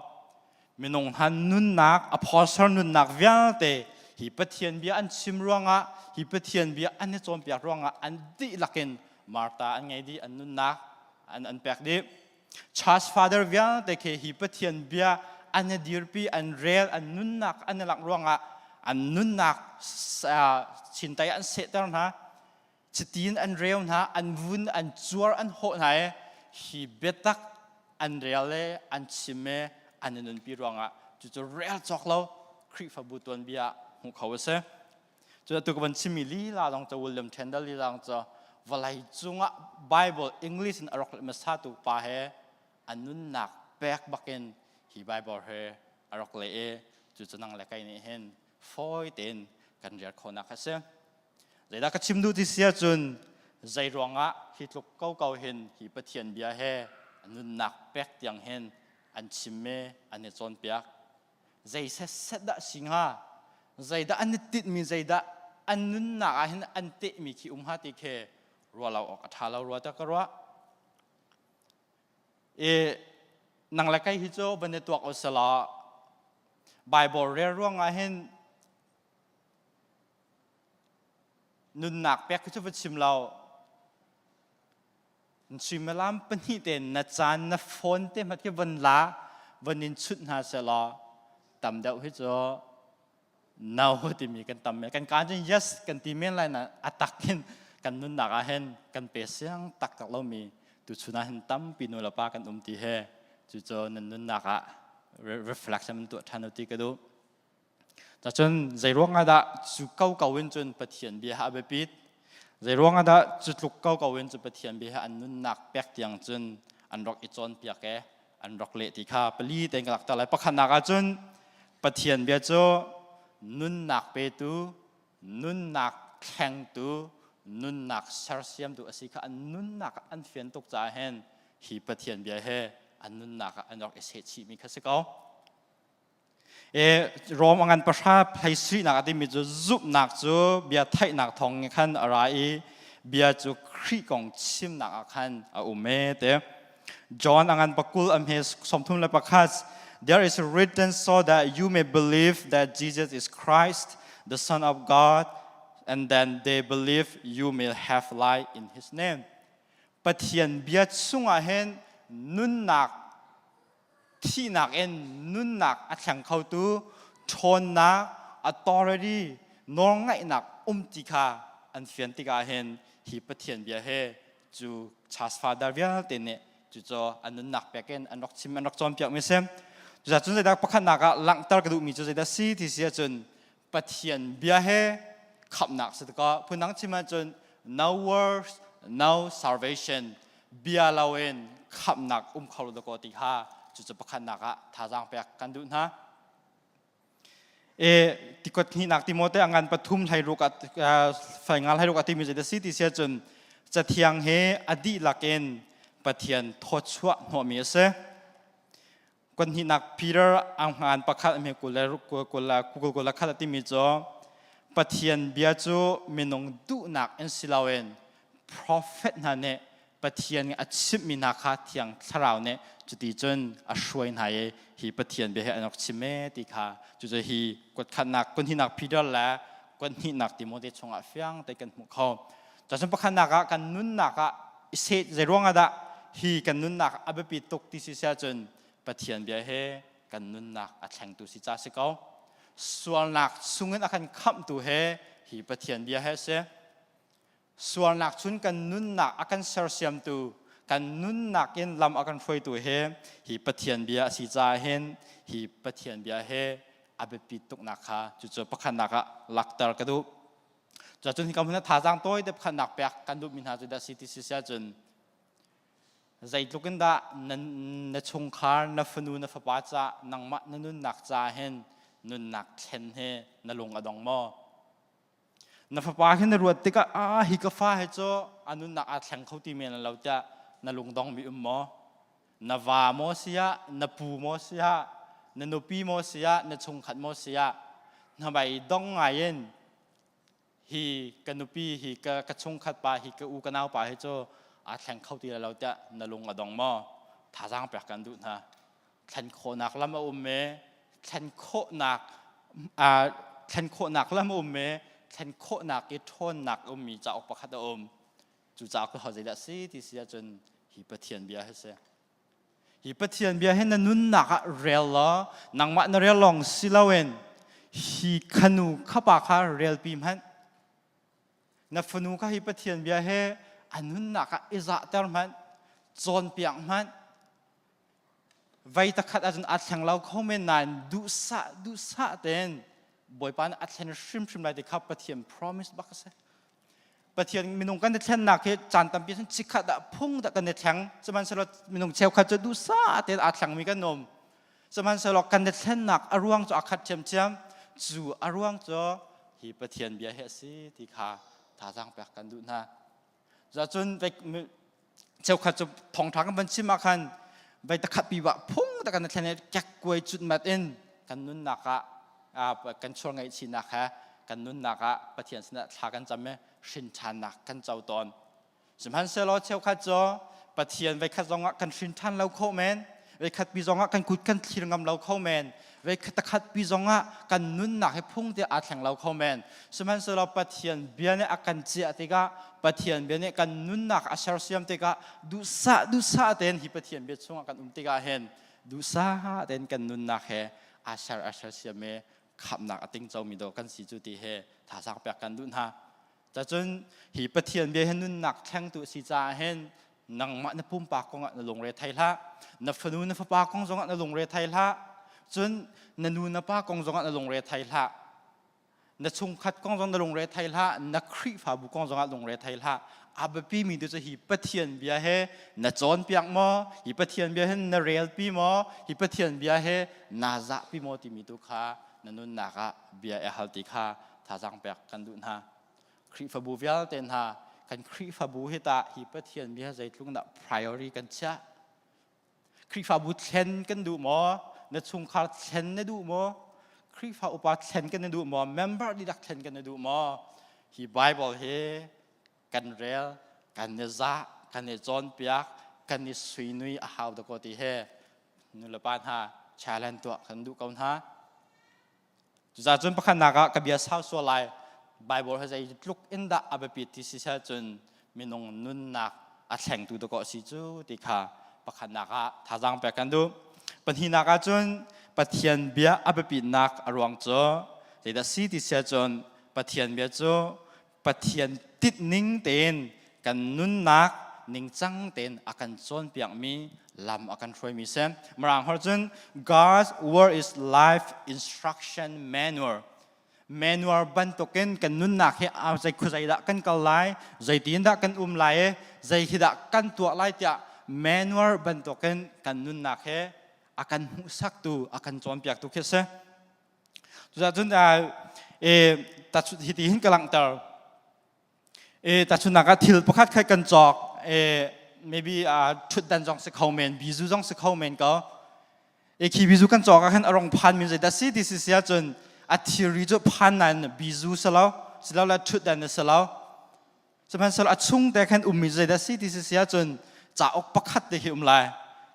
minung han nunnak a phawsar nunnak vialte hi Pathian bia an chim ruangah hi Pathian bia an i cawnpiak ruangah an dihlak in Martha an ngei dih an nunnak an an pek dih Church father vialte khi hi Pathian bia an i dirpi, an rel, an nunnak an i langh ruangah an nunnak chintai an sehter hna, chitin an reu hna, an vun, an cuar, an hawh hna i hi biatak an rel le an chim i an i nunpi ruangah cucu rel cawk lo Khrihfabu tuanbia hmuh kho a si. Cu atu ka van chimmi lila zong cu William Tyndale lila zong cu vawlei cungah Bible English in a rak hmasa tu pa he a nunnak pek bakin hi Bible he a rak leh i cucu nang le kei nih hin fawi tein kan rel khawhnak a si. Zeidah ka chim duh ti si ahcun zei ruangah hi tluk ko ko hin hi Pathian bia he a nunnak pek tiang hin an chim i an i cawnpiak zei setset dah si hnga zeidah an i tinhmi zeidah an nunnak ah hin an tehmi khi um hnga ti khi ruah lo awk a ṭha lo rua ta ka ruah i nang le kei hi cu van i tuak u selaw Bible rel ruangah hin nunnak pek khi cu va chim lo Suimilam pahnih te na caan na phone te hmat khi von la von in chut hna selaw tam deuh hi cu no timi kan tam men kan kaan cun yes kan ti men lai na a tak hin kan nunnak ah hin kan pe siang taktak lomi tuchun ah hin tampi nu le pa kan um ti he cucu nan nunnak ah reflection tuah ṭhan u ti ka duh. Cun zeiruang ah dah cu koko in cun Pathian bia a biapit? Zeiruang ah dah cu tluk koko in cun Pathian bia an nunnak pek tiang cun an rak i cawnpiak e an rak leh ti kha pali tein ka lakter lai. Pakhatnak ah cun Pathian bia cu nunnak petu, nunnak thlengtu, nunnak sersiamtu a si kha an nunnak ah an fian tuk caah hin hi Pathian bia he an nunnak ah an rak i sehchihmi kha si ko. Rom a ngan pahra hleisihnak a timi cu zumhnak cu bia theihnak thawng khan a ra i bia cu Khrih kong chimnak ah khan a um e te. John a ngan pakul a hme 31 There is written so that you may believe that Jesus is Christ, the Son of God, and then they believe you may have life in his name. Pathian bia chungah hin nunnak thihnak in nunnak a thleng khotu ṭhawnnak authority nawlngaihnak um ti kha an fian tikah hin hi Pathian bia he cu church father vialte nih cucu an nunnak pek in an rak chim an rak cawnpiak mi si. Cucaah cun zeidah pakhatnak ah langhter ka duhmi cu zeidah si ti si ahcun Pathian bia he khamhnak si tikah phundang chim ahcun no words no salvation bia loin khamhnak um kho lo dakaw ti kha cucu pakhatnak ah thazaang pek kan duh hna. E tikot hnihnak Timote a ngan pathum hlei ruk ah faingal hlei ruk ah timi zeidah si ti si ahcun. Cathiang hi a dihlak in Pathian thawchuah hnawhmi a si. Kuanhnihnak Peter ang hmaan pakhat hme 20 le 21 a timi cu Pathian bia cu minung duhnak in si loin profet hna nih Pathian a chimhmi hna kha Thiang Thlarau nih cuti cun a hruai hna i hi Pathian bia hi an rak chim e ti kha cucu hi kuatkhatnak kuanhnihnak Peter le kuanhnihnak Timote chungah fiang te kan hmuh kho. Cun pakhatnak ah kan nunnak ah i seh zeiruang ah dah hi kan nunnak a biapi tuk ti si ahcun Pathian bia he kan nunnak a thlengtu si ca si ko. Sualnak chungin a kan khamhtu he hi Pathian bia he si. Sualnak chun kan nunnak a kan sersiamtu kan nunnak in lam a kan hruaitu he hi Pathian bia a si caah hin hi Pathian bia he a biapit tuknak kha cucu pakhatnak ah lakter ka duh. Cun hika hmun ah thazaang tawi te pakhatnak pek kan duhmi hna cu dah si ti si ahcun zeitluk in dah na chungkhar na fanu na fapa ca nangmah na nunnak ca hin nunnak thlen hi na lung a dong maw? Na fapa hi na ruat tikah ah hi ka fa hi cu a nunnak aa thleng kho ti men lo tiah na lung dongmi um maw? Na va maw si ah, na pu maw si ah, na nupi maw si ah, na chungkhat maw si ah, hnabei dong ngai in hi ka nupi hi ka, ka chungkhat pa hi ka u ka nau pa hi cu aa thleng kho ti lo tiah na lung a dong maw? Thazaang pek kan duh hna. Thlen khawhnak lam a um e, thlen khawhnak thlen khawhnak lam a um e, thlen khawhnak i ṭhawnnak a ummi cauk pakhat a um. Cu cauk cu zeidah si ti si ahcun hi Pathian bia hi si. Hi Pathian bia hi na nunnak ah rel law nangmah na rel lawng si loin hi khanu khapa kha relpi hmanh. Na fanu kha hi Pathian bia he a nunnak ah i zahter hmanh, cawnpiak hmanh. Vei takhat ahcun aa thleng lo kho men nain duhsah duhsah tein Bawipa nih a thlen hrimhrim lai ti kha Pathian promise bak a si. Pathian minung kan i thlennak hi caan tampi cun chikkhat ah phung dah kan i thleng. Sihmanhsehlaw minung cheukhat cu duhsah tein aa thlengmi kan um. Sihmanhsehlaw kan i thlennak a ruang cu a khat ṭhiamṭhiam. Cu a ruang cu hi Pathian bia hi a si ti kha thazaang pek kan duh hna. Cun cheukhat cu thawngṭha kan van chim ah khan vai takhat pi bah phung tak kan i thlen i kekkuai cutmat in kan nunnak ah kan sual ngaihchihnak he kan nunnak ah Pathian sinah thla kan cam i hrinṭhannak kan co tawn. Sihmanhsehlaw cheukhat cu Pathian veikhat zongah kan hrinṭhan lo kho men, veikhat pi zongah kan kut kan thlir ngam lo kho men, veikhat takhat pi zongah kan nunnak hi phung te aa thleng lo kho men. Sihmanhsehlaw Pathian bia nih a kan ciah tikah, Pathian bia nih kan nunnak a sersiam tikah duhsah duhsah tein hi Pathian bia chungah kan um tikah hin duhsah tein kan nunnak he aa ser a sersiam i khamhnak a tingcomi dawh kan si cu ti he thazaang pek kan duh hna. Cacun hi Pathian bia hi nunnak thlengtu a si caah hin nangmah na pumpak kongah na lungre thei hlah. Na fanu na fapa kong zongah na lungre thei hlah. Cun na nu na pa kong zongah na lungre thei hlah. Na chungkhat kong zong na lungre thei hlah. Na Khrihfabu kong zongah lungre thei hlah. A biapimi tu cu hi Pathian bia he na cawnpiak maw? Hi Pathian bia he na relpi maw? Hi Pathian bia he naa zahpi maw timi tu kha na nunnak ah bia i hal ti kha thazaang pek kan duh hna. Khrihfabu vialte hna kan Khrihfabu hi tah hi Pathian bia zeitluk dah priority kan chiah? Khrihfabu thlen kan duh maw? Na chungkhar thlen na duh maw? Khrihfa upa thlen kan na duh maw? Member dihlak thlen kan na duh maw? Hi Bible hi kan rel, kan i zah, kan i cawnpiak, kan i suinui a hau dakaw ti he nulepa hna challenge tuah kan duh ko hna. Cucaah cun pakhatnak ah ka bia sau sual lai. Bible hi zeitluk in dah a biapit ti si cun minung nunnak a thlengtu dawkaw a si cu ti kha pakhatnak ah thazaang pek kan duh. Pahnihnak ah cun Pathian bia a biapitnak a ruang cu zeidah si ti si ahcun Pathian bia cu Pathian tinhning tein kan nunnak ningcang tein a kan cawnpiakmi lam a kan hruaimi si. Mirang holh cun God's word is life instruction manual. Manual bantukin kan nunnak hi zei khuazei dah kan kal lai, zeitin dah kan um lai i zei hi dah kan tuah lai tiah manual bantukin kan nunnak hi a kan hmuhsaktu, a kan cawnpiaktu khi a si. Cucaah cun hiti hin ka langhter. E tahchunhnak ah thil pakhat khat kan cawk e maybe ṭhutdan zong si kho men bizu zong si kho men ko e khi bizu kan cawk ah khan a rong phan min zeidah si ti si si ahcun a thilri cu phan nain bizu si lo silole ṭhutdan a si lo Sihmanhsehlaw a chung te khan ummi zeidah si ti si si ahcun cauk pakhat te khi um lai.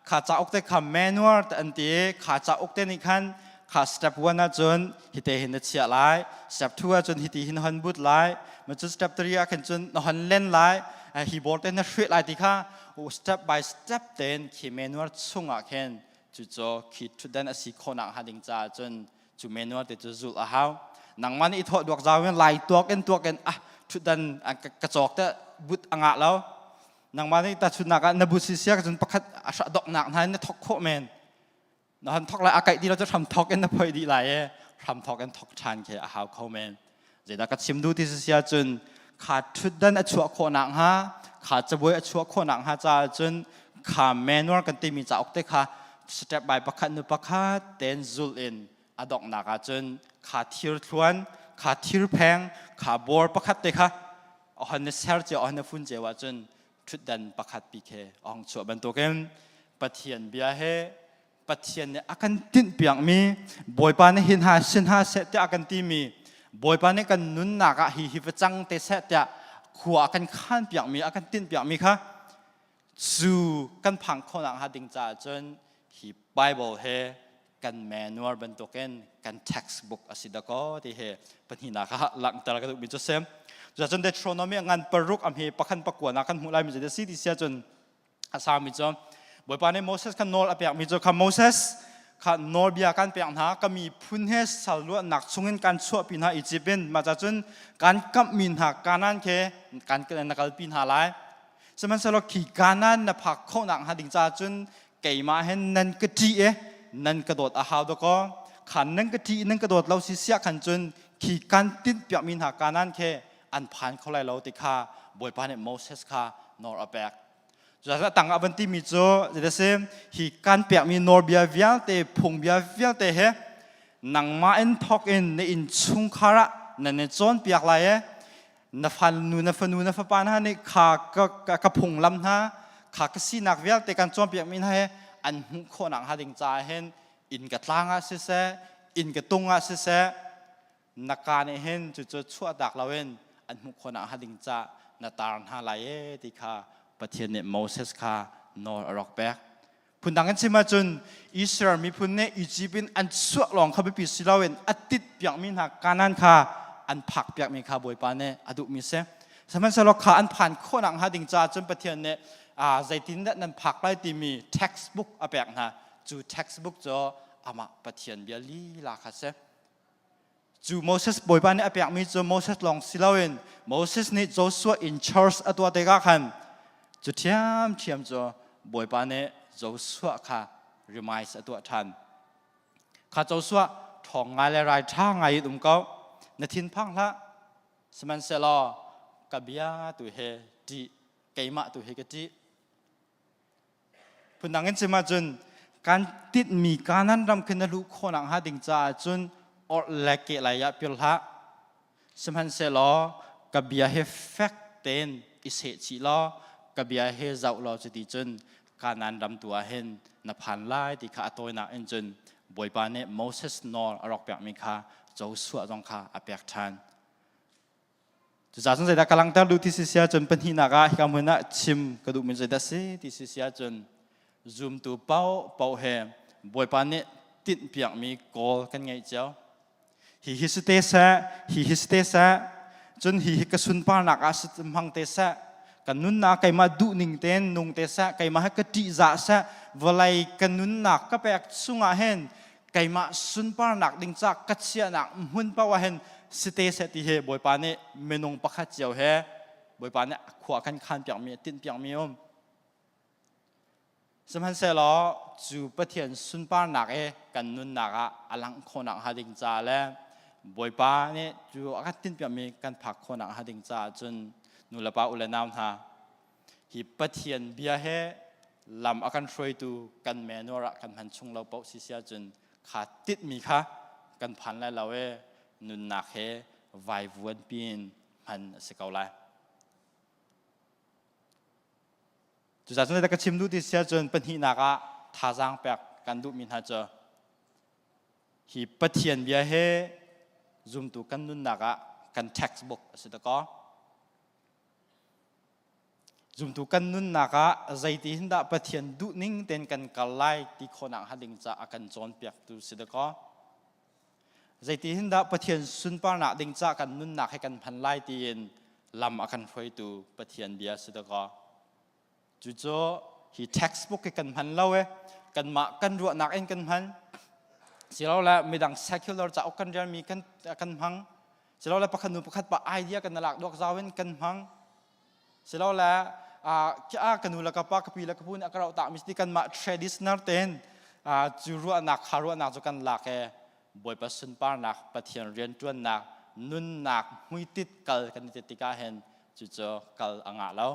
Kha cauk te kha manual te an ti i kha cauk te nih khan kha step 1 ahcun hite hin na chiah lai, step 2 ahcun hiti hin hon but lai, ma cun step 3 ah khan cun na hon len lai, hi bor te na hruih lai ti kha step by step tein khi manual chungah khin cucu khi ṭhutdan a si khawhnak hnga ding caah cun cu manual te cu zulh a hau nangmah nih i thawh duak zau in lai tuak in tuak in ah ṭhutdan ka cawk te but a ngah lo nangmah nih tahchunnak ah na but si sia cun pakhat a hra doknak hna in na thok khawh men na han thok lai a kaih ti lo cu hram thok in na phoi dih lai e hram thok in thok ṭhan khi a hau kho men zeidah ka chim duh ti si sia cun kha ṭhutdan a chuah khawh nak hnga kha cabuai a chuah khawh nak hnga caah cun kha manual kan timi cauk te kha step by pakhat nu pakhat ten zulh in a donghnak ah cun kha thir thluan kha thir pheng kha bor pakhat te kha ohon na ser cio ohon na fun cio ah cun ṭhutdan pakhat pi khe a hong chuah bantukin Pathian bia he Pathian nih a kan tinhpiakmi Bawipa nih hin ha sin ha seh tiah a kan timi Bawipa nih kan nunnak ah hi hi va cang te seh tiah khua a kan khan piakmi a kan tinhpiakmi kha cu kan phang khawhnak hnga ding caah cun hi Bible he kan manual bantukin kan textbook a si dakaw ti he pahnihnak ah langhter ka duhmi cu si. Cucun Deuteronomy ngan paruk a hme pakhan pakua na kan hmuh lai mi si ti sia cun a saumi cu Bawipa nih Moses kha nawl a pekmi cu kha Moses kha nawlbia kan pek hna ka miphun he sal luatnak chungin kan chuahpi hna Egypt in mah cun kan kamhmi hna Kanaan khe kan na kalpi hna lai sihmanhsehlaw khi Kanaan na phak khawhnak hnga ding caah cun keimah hin nan ka ṭih i nan ka dawt a hau dakaw khan nan ka ṭih nan ka dawt lo si siah khan cun khi kan tinhpiakmi hna Kanaan khe an phan kho lai lo ti kha Bawipa nih Moses kha nawl a pek Cucaah tang ah van timi cu zeidah si hi kan pekmi nawlbia vialte phungbia vialte he nangmah in thawk in na innchungkhar ah nan i cawnpiak lai i na fanu na fanu na fapa hna nih kha ka, ka, ka phunglam hna kha ka sinak vialte kan cawnpiakmi hna he an hmuh khawhnak hnga ding caah hin inn ka tlang ah siseh inn ka tung ah siseh na ka nih hin cucu chuahtak loin an hmuh khawhnak hnga ding ca na tar hna lai e ti kha Pathian nih Moses kha nawl a rak pek. Phundang in chim ahcun Israel miphun nih Egypt in an chuah lawng kha biapi si loin a tit piakmi hna Kanaan kha an phak piakmi kha Bawipa nih a duhmi si. Sihmanhsehlaw kha an phan khawhnak hnga ding caah cun Pathian nih zeitindah nan phak lai timi textbook a pek hna. Cu textbook cu amah Pathian bia lila kha si. Cu Moses Bawipa nih a pekmi cu Moses lawng si loin Moses nih Joshua in charge a tuah tikah khan cu ṭhiamṭhiam cu Bawipa nih Joshua kha remind a tuah ṭhan. Kha Joshua ṭhawng ngai le rai ṭha ngai in um ko. Na thinphang hlah. Sihmanhsehlaw ka bia tu he ṭih, keimah tu he ka ṭih. Phundang in chim ahcun kan tinhmi Kanaan ram khi na luh khawhnak hnga ding caah cun orh le kehlei ah pir hlah. Sihmanhsehlaw ka bia hi fek tein i seh chih law ka bia hi zoh law cuti cun Kanaan ram tu ah hin na phan lai ti kha a tawinak in cun Bawipa nih Moses nawl a rak pekmi kha Joshua zong kha a pek ṭhan. Cucaah cun zeidah ka langhter duh ti si si ahcun pahnihnak ah hika hmun ah chim ka duhmi zeidah si ti si si ahcun zumtu paohpaoh he Bawipa nih tinhpiakmi goal kan ngeih cio. Hi hi si te seh, hi hi si te seh, cun hi hi ka sunparnak ah si hmang te seh, ka nunnak keimah duhning tein nung te seh, keimah hi ka ṭihzah seh, vawlei ka nunnak ka pek chungah hin keimah sunparnak ding ca ka chiahnak hmun paoh ah hin si te seh ti hi Bawipa nih minung pakhat cio he Bawipa nih khua kan khan piakmi tinh piakmi um sihmanhsehlaw cu Pathian sunparnak i kan nunnak ah a langh khawhnak hnga ding ca le Bawipa nih cu a kan tinh piakmi kan phak khawhnak hnga ding caah cun nu le pa u le nau hna Hi Pathian bia he lam a kan hruaitu kan manual ah kan hman chung lo paoh si si ahcun kha titmi kha kan phan lai lo i nunnak he vaivuan piin hman a si ko lai. Cucaah cun ka chim duh ti si ahcun pahnihnak ah thazaang pek kan duhmi hna cu hi Pathian bia he zumtu kan nunnak ah kan textbook a si dakaw. Zumtu kan nunnak ah zeiti hin dah Pathian duhning tein kan kal lai ti khawhnak hnga ding caah a kan cawnpiaktu si dakaw. Zeiti hin dah Pathian sunparnak ding caah kan nunnak he kan hman lai tiin lam a kan hruaitu Pathian bia si dakaw. Cucu hi textbook hi kan hman lo e kanmah kan ruahnak in kan hman silole midang secular cauk kan relmi kan kan hmang silole pakhat nu pakhat pa idea kan lak duak zau in kan hmang silole a ka nu le ka pa ka pi le ka pu nih a ka rauh tak mi ti kanmah traditional ten cu ruahnak kha ruahnak cu kan lak e Bawipa sunparnak Pathian rianṭuannak nunnak hmuitit kal kan i tikah hin cucu kal a ngah lo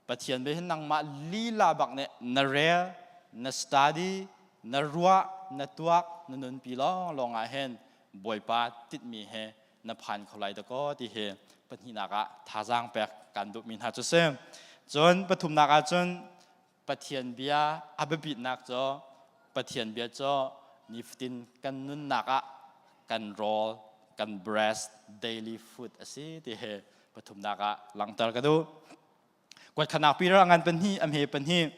Pathian bia hin nangmah lila bak nih na rel, na study, na ruah, na tuak, na nunpi lawnglawng ah hin Bawipa titmi he na phan kho lai dakaw ti hi pahnihnak ah thazaang pek kan duhmi hna cu si. Cun pathumnak ah cun Pathian bia a biapitnak cu Pathian bia cu nifatin kan nunnak ah kan rawl, kan breast, daily food a si ti hi pathumnak ah langhter ka duh. Kuatkhanak Peter a ngan pahnih a hme pahnih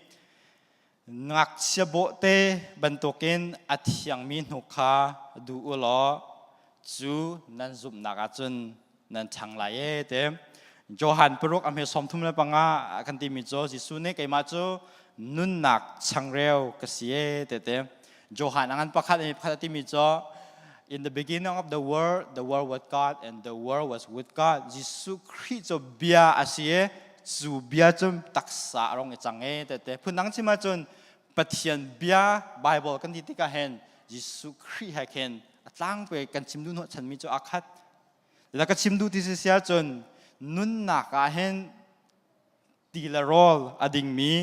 ngakchia bawhte bantukin a thiangmi hnuk kha duh u law cu nan zumhnak ahcun nan ṭhang lai e te. Johan paruk a hme 35 kan timi cu Jesuh nih keimah cu nunnak changreu ka si e te te. Johan a ngan pakhat a hme pakhat a timi cu In the beginning of the world, the world was God and the world was with God. Jesuh Khrih cu bia a si i cu bia cu taksa a rong i cang e tete. Phundang chim ahcun Pathian bia Bible kan ti tikah hin Jesuh Khrih he khin a tlangpi kan chim duh hnawhchanmi cu aa khat. La ka chim duh ti si ahcun nunnak ah hin ti le rawl a dingmi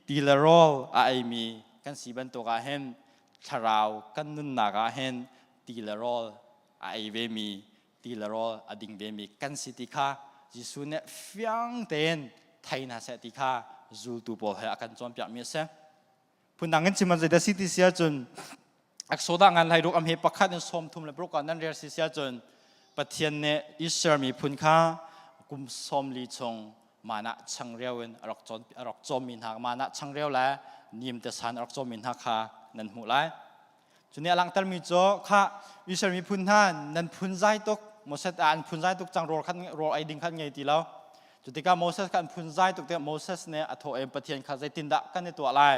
ti le rawl a eimi kan si bantuk ah hin thlarau kan nunnak ah hin ti le rawl a ei vemi ti le rawl a ding vemi kan si ti kha Jesuh nih fiang tein thei hna seh ti kha zultu pawl he a kan cawnpiakmi a si. Phundang in chim zeidah si ti si ahcun Exodus ngan hlai ruk am he pakhat in 36 ah nan rel si si ahcun Pathian nih Israel miphun kha kum 40 chung mana changreu in a rak cawn a rak cawmmi hna mana changreu le nim te san a rak cawmmi hna kha nan hmuh lai. Cu nih a langhtermi cu kha Israel miphun hna nan phunzai tuk Moses an phunzai tuk cang rawl khan rawl ei ding khan ngei ti lo. Cu tikah Moses kha an phunzai tuk tikah Moses nih a thawh i Pathian kha zeitindah kan i tuah lai?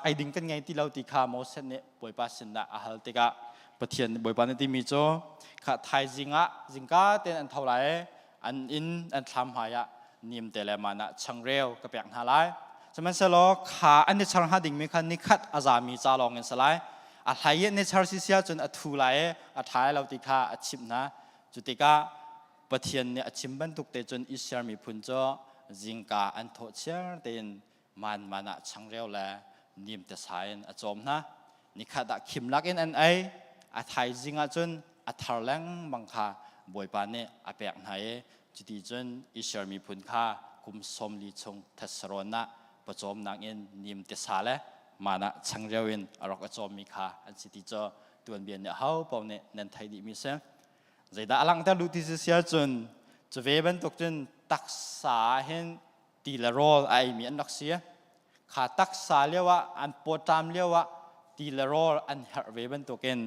Ei ding kan ngei ti lo ti kha Moses nih Bawipa sinah a hal tikah Pathian Bawipa nih timi cu kha thaizing ah zingka tein an tho lai i an inn an thlam hmai ah nimte le man ah changreu ka pek hna lai. Sihmanhsehlaw kha an i char hnga dingmi kha nikhat a zami ca lawng in si lai. A hlei i an i char si si ahcun a thu lai i a ṭha lai lo ti kha a chimh hna. Cu tikah Pathian nih a chim bantuk te cun Israel miphun cu zingka an thawh chiar tein man man ah changreu le nim te sa in a cawm hna. Nikhat ah khim lak in an ei. A thaizing ah cun a thar lengmang kha Bawipa nih a pek hna i cuti cun Israel miphun kha kum 40 chung thetsarawn ah pawcawmnak in nim te sa le man ah changreu in a rak a cawmmi kha an si ti cu tuanbia nih aho paoh nih nan theih dihmi si. Zeidah a langhter duh ti si ahcun cu ve bantuk cun taksa ah hin ti le rawl a eimi an rak si. Kha taksa lio ah an pawṭam lio ah ti le rawl an herh ve bantukin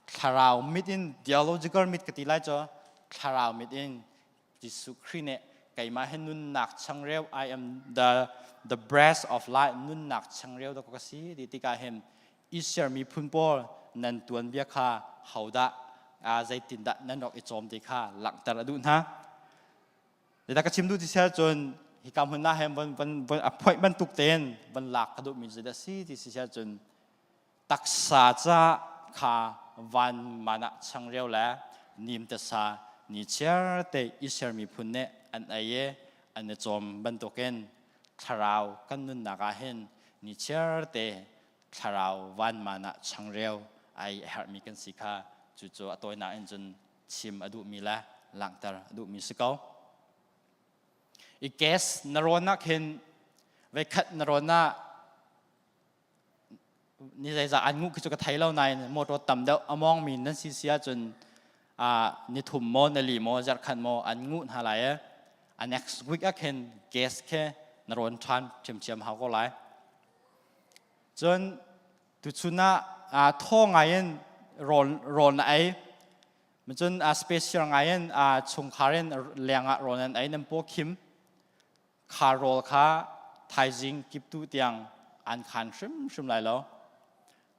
thlarau mit in theological mit ka ti lai cu thlarau mit in Jesuh Khrih nih keimah hi nunnak changreu I am the breast of life nunnak changreu da ka si ti tikah hin Israel miphun pawl nan tuanbia kha hodah zeitindah nan rak i cawm ti kha langhter a duh hna. Zeidah ka chim duh ti si ahcun hika hmun ah hin von von von a phoih bantuk tein von lak ka duhmi zeidah si ti si ahcun taksa ca kha van man ah changreu le nimte sa ni chiar te Israel miphun nih an ei i an i cawm bantukin thlarau kan nunnak ah hin ni chiar te thlarau vanman ah changreu ai a herhmi kan si kha cucu a tawinak in cun chim a duhmi le langhter a duhmi si ko. I gas na rawn ah khin. Veikhat na rawn ah ni zeizah an nguh khi cu ka thei lo nain motor tam deuh a mawngmi nan si si ahcun ni thum maw na li maw zarhkhat maw an nguh hna lai i a next week ah khin gas khi na rawn ṭhan ṭhiamṭhiam hau ko lai. Cun tuchun ah thaw ngai in rawl rawl na ei cun special ngai in chungkhar in leng ah rawl nan ei nan paw khim kha rawl kha thaizing kiptu tiang an khan hrimhrim lai lo.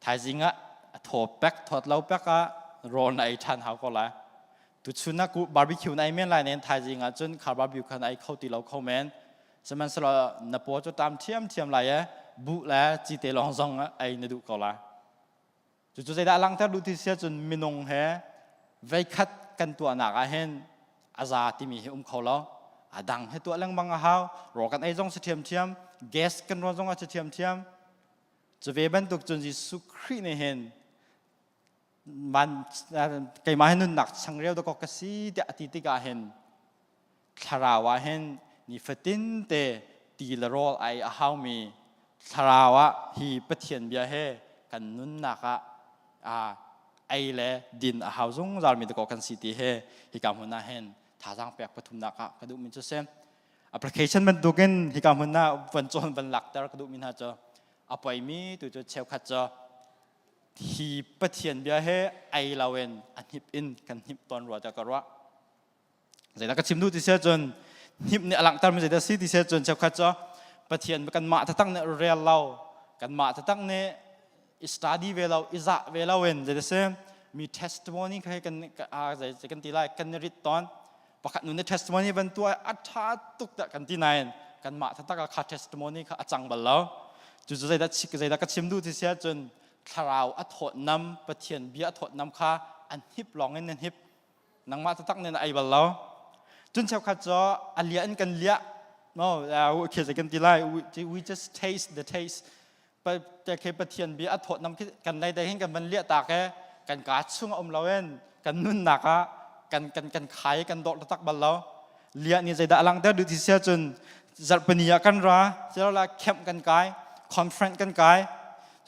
Thaizing ah a thaw pek thawt lo pek ah rawl na ei ṭhan hau ko lai. Tuchun ah barbecue na ei men lai nen thaizing ah cun kha barbecue kha na ei kho ti lo kho men. Sihmanhsehlaw na paw cu ṭam ṭhiamṭhiam lai i buh le cite lawng zong ei na duh ko lai. Cucu zeidah langhter duh ti si ahcun minung he veikhat kan tuahnak ah hin a za timi hi um kho lo. A dang he tuah lengmang a hau. Rawl kan ei zong si ṭhiamṭhiam, gas kan rawn zong a si ṭhiamṭhiam. Cu ve bantuk cun Jesuh Khrih nih hin man keimah hi nunnak changreu dawkaw ka si tiah a ti tikah hin thlarau ah hin nifatin te ti le rawl ai a haumi thlarau ah hi Pathian bia he kan nunnak ah ei le din a hau zungzal mi dakaw kan si ti he hika hmun ah hin thazaang pek pathumnak ah ka duhmi cu si application bantukin hika hmun ah van cawn van lakter ka duhmi hna cu a poimi tu cu cheukhat cu hi Pathian bia he ei loin a hnip in kan hnip tawn rua tiah ka ruah. Zeidah ka chim duh ti si ahcun hnip nih a langhtermi zeidah si ti si ahcun cheukhat cu Pathian kanmah taktak nih rel lo kanmah taktak nih i study ve lo i zah ve lo in zeidah si mi testimony kha kan zei kan ti lai kan i rit tawn pakhat nu nih testimony van tuah a ṭha tuk dah kan ti nain kanmah taktak ah kha testimony kha a cang bal lo cucu zeidah zeidah ka chim duh ti si ahcun thlarau a thawtnam Pathian bia a thawtnam kha an hip lawng in nan hip nangmah taktak nih na ei bal lo cun cheukhat cu a liah in kan liah no khi kan ti lai we just taste the taste te khi Pathian bia a thawtnam khi kan lei dei hin kan van liah tak e kan ka chung a um lo in kan nunnak ah kan kan kan khai kan dawh taktak bal lo liah ni zeidah a langhter duh ti sia cun zarhpini ah kan ra la camp kan kai conference kan kai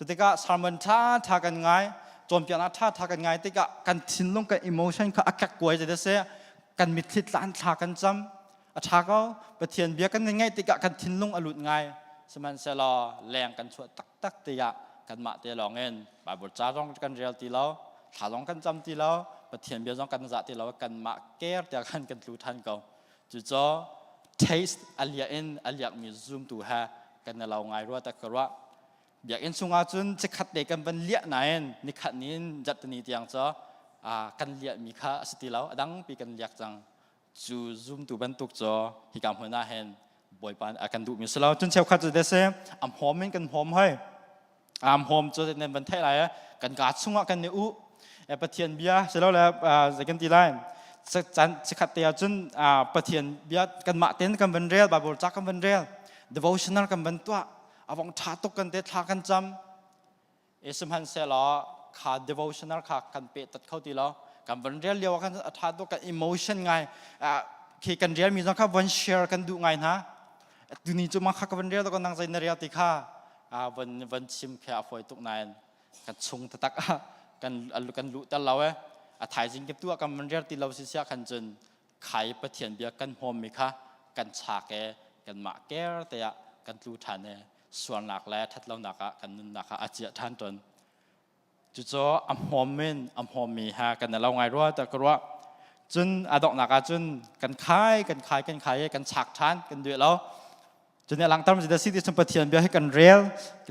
Cu tikah sermon ṭha ṭha kan ngai, cawnpiaknak ṭha ṭha kan ngai tikah kan thinlung kan emotion kha a kekkuai zei seh kan mitthli tlan thla kan cam a ṭha ko Pathian bia kan ngaih tikah kan thinlung a lut ngai sihmanhsehlaw leng kan chuah taktak tiah kanmah te lawng in Bible ca zong kan rel ti lo thla zong kan cam ti lo Pathian bia zong kan zah ti lo kanmah care tiah khan kan tlu ṭhan ko cucu taste a liah in a liakmi zumtu he kan i lo ngai rua tak ka ruah Biakinn chungah cun chikkhat te kan van liah nain nikhat ni in zarhtini tiang cu kan liahmi kha a si ti lo a dangpi kan liak cang cu zumtu bantuk cu hika hmun ah hin Bawipa a kan duhmi si lo cun cheukhat cu dese am hawm in kan hawm hoi am hawm cu nan van theih lai kan ka chungah kan i u Pathian bia silole zei kan ti lai chan chikkhat te ah cun Pathian bia kanmah tein kan van rel Bible ca kan van rel devotional kan van tuah a vong ṭha tuk kan te thla kan cam e sihmanhsehlaw kha devotional kha kan pe tat kho ti lo kan van rel lio ah khan a ṭha tuk kan emotion ngai khi kan rel mi zong kha van share kan duh ngai hna tuni cu ma kha ka van rel ko nang zei na rel ti kha van van chim khe a fawi tuk nain kan chung taktak ah kan kan luh tel lo e a thaizing kip tu ah kan van rel ti lo si sia khan cun khai Pathian bia kan hmawmmi kha kan chak e kanmah ker te ah kan tlu ṭhan e sualnak le ṭhatlonak ah kan nunnak ah a ciah ṭhan tawn cucu a hmawm in a hmawmmi ha kan lo ngai rua ta ka ruah cun a donghnak ah cun kan khai kan khai kan khai kan chak ṭhan kan duh lo cun a langhter mi si ti cun Pathian bia hi kan rel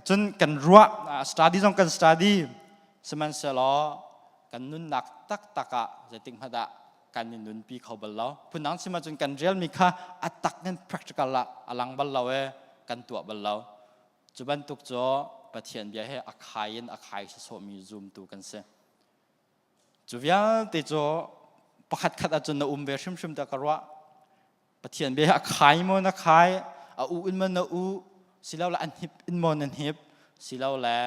cun kan ruah study zong kan study sihmanhsehlaw kan nunnak taktak ah zeitik hmanh ah kan i nunpi kho bal lo phundang chim ahcun kan relmi kha a tak in practical ah a lang bal lo e kan tuah bal lo cu bantuk cu Pathian bia he a khai in a khai sawsawhmi zumtu kan si cu vialte cu pakhat khat ahcun na um ve hrimhrim ta ka ruah Pathian bia a khai maw na khai a u in maw na u silole an hip in maw nan hip silole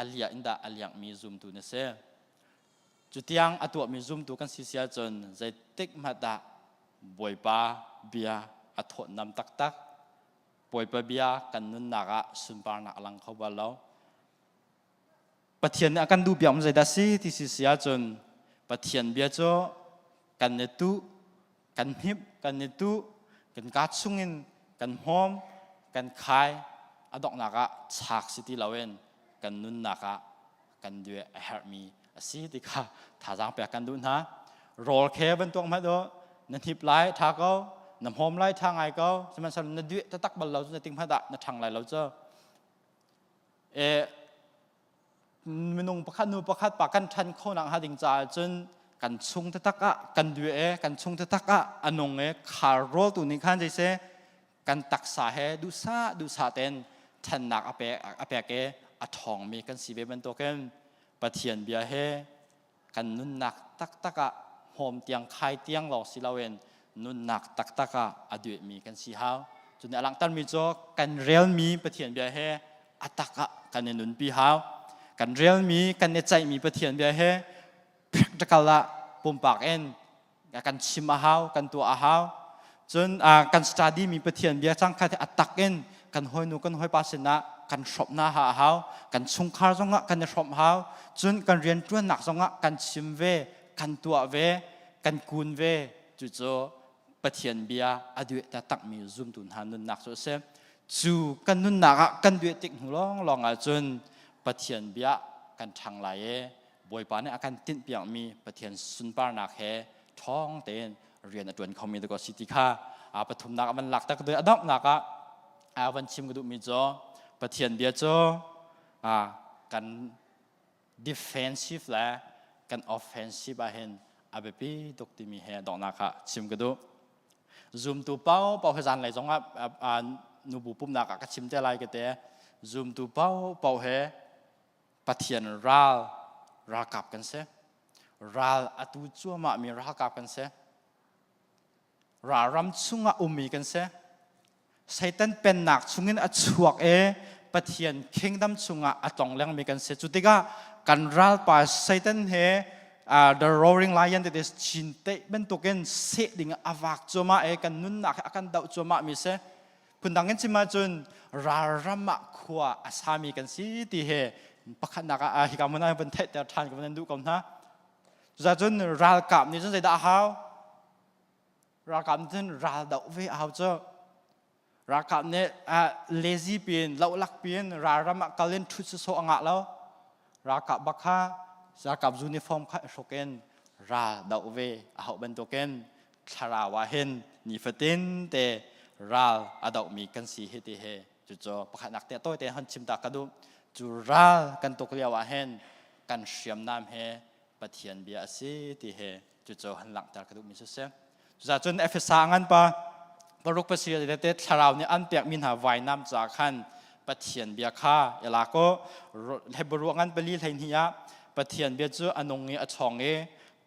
a liah in dah a liakmi zumtu na si Cutiang a tuahmi zumtu kan si si ahcun zeitik hmanh ah Bawipa bia a thawtnam taktak. Bawipa bia kan nunnak ah sunparnak a lang kho bal lo. Pathian nih a kan duh biak mi zeidah si ti si si ahcun Pathian bia cu kan i tuh, kan hnip, kan i tuh, kan kaa chungin kan hmawm, kan khai, a donghnak ah chak si ti loin kan nunnak ah kan dueh a herhmi a si ti kha thazaang pek kan duh hna. Rawl khe bantuk hmanh u na hnip lai tha ko, na hmawm lai tha ngai ko, sihmanhsehlaw na dueh taktak bal lo cu na ting hmanh ah na ṭhang lai lo cu. E, minung pakhat nu pakhat pa kan ṭhan khonak hnga ding caah cun kan chung taktak ah kan dueh e, kan chung taktak ah a nung e khar rawl tu nih khan zeiseh kan taksa he duhsah duhsah ten ṭhannak a pek a pek i a ṭhawngmi kan si ve bantukin Pathian bia he kan nunnak taktak ah hmawm tiang khai tiang lawng si loin nunnak taktak ah a duehmi kan si hau. Cu nih a langhtermi cu kan relmi Pathian bia he a tak ah kan i nunpi hau. Kan relmi kan i ceihmi Pathian bia he practical ah pumpak in kan chim a hau kan tuah a hau cun kan study mi Pathian bia cang kha a tak in kan hawinu kan hawipa sinah kan hrawmh na ha a hau kan chungkhar zongah kan i hrawmh hau cun kan rianṭuannak zongah kan chim ve kan tuah ve kan kun ve cucu Pathian bia a dueh taktakmi zumtu hna nunnak cu a si cu kan nunnak ah kan dueh tik hnu lawnglawng ahcun Pathian bia kan ṭhang lai i Bawipa nih a kan tinhpiakmi Pathian sunparnak he ṭhawng tein rian a ṭuan khomi dawk a si ti kha a pathumnak a van lak tak a donghnak ah a van chim ka duhmi cu Pathian bia cu kan defensive le kan offensive ah hin a biapi tuk timi he donghnak ah chim ka duh. Zumtu pau pau he zan lei zong ah nubu pumnak ah ka chim te lai ka te. Zumtu pau pau he Pathian ral ralkap kan si. Ral atu cuahmah mi ralkap kan si. Ralram chungah ummi kan si. Satan pennak chungin a chuak i Pathian kingdom chungah a tlong lengmi kan si. Cu tikah kan ralpa Satan he uh, the roaring lion that is chin te bantukin seh ding a vak cuahmah i kan nunnak he a kan doh cuahmah mi si. Phundang in chim ahcun ralram ah khua a sami kan si ti he pakhatnak ah hika hmun ah van theihter ṭhan ka van duh ko hna. Cucaah ralkap nih cun zeidah a hau? Ralkap nih cun ral doh ve a hau cu. Ralkap nih lazy piin lohlak piin ralram ah kal in ṭhut sawsawh a ngah lo. Ralkap bak kha ralkap uniform kha i hruk in ral doh ve a hauh bantukin thlarau ah hin nifatin te ral a dohmi kan si hi ti hi cucu pakhatnak te tawi te hon chim ta ka duh cu ral kan tuk lio ah hin kan hriamnam he Pathian bia a si ti hi cucu han langhter ka duhmi cu si cucaah cun Efesa ngan pa paruk pasir te thlarau nih an pekmi hna vainam ca khan Pathian bia kha i lak u Hebrew ngan pali 12 ah Pathian bia cu a nung i a chawng i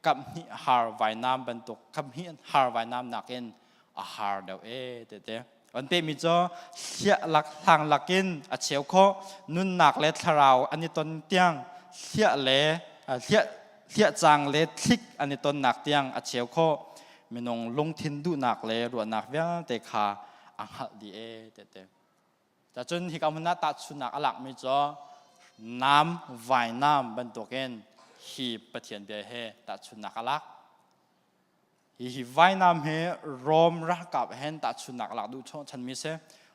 kaphnih har vainam bantuk kaphnih har vainam nakin a har deuh e tete an pehmi cu hliah lak hlang lakin a cheu khawh nunnak le thlarau an i ton tiang hliah le hliah hliah cang le thlik an i tonnak tiang a cheu khawh minung lungthin duhnak le ruahnak vialte kha a hngalh dih e tete Cun hika hmun ah tahchunhnak a lakmi cu nam vainam bantukin hi Pathian bia he tahchunhnak a lak. Hihi vainam hi Rom ralkap hen tahchunhnak a lak duh chanmi si.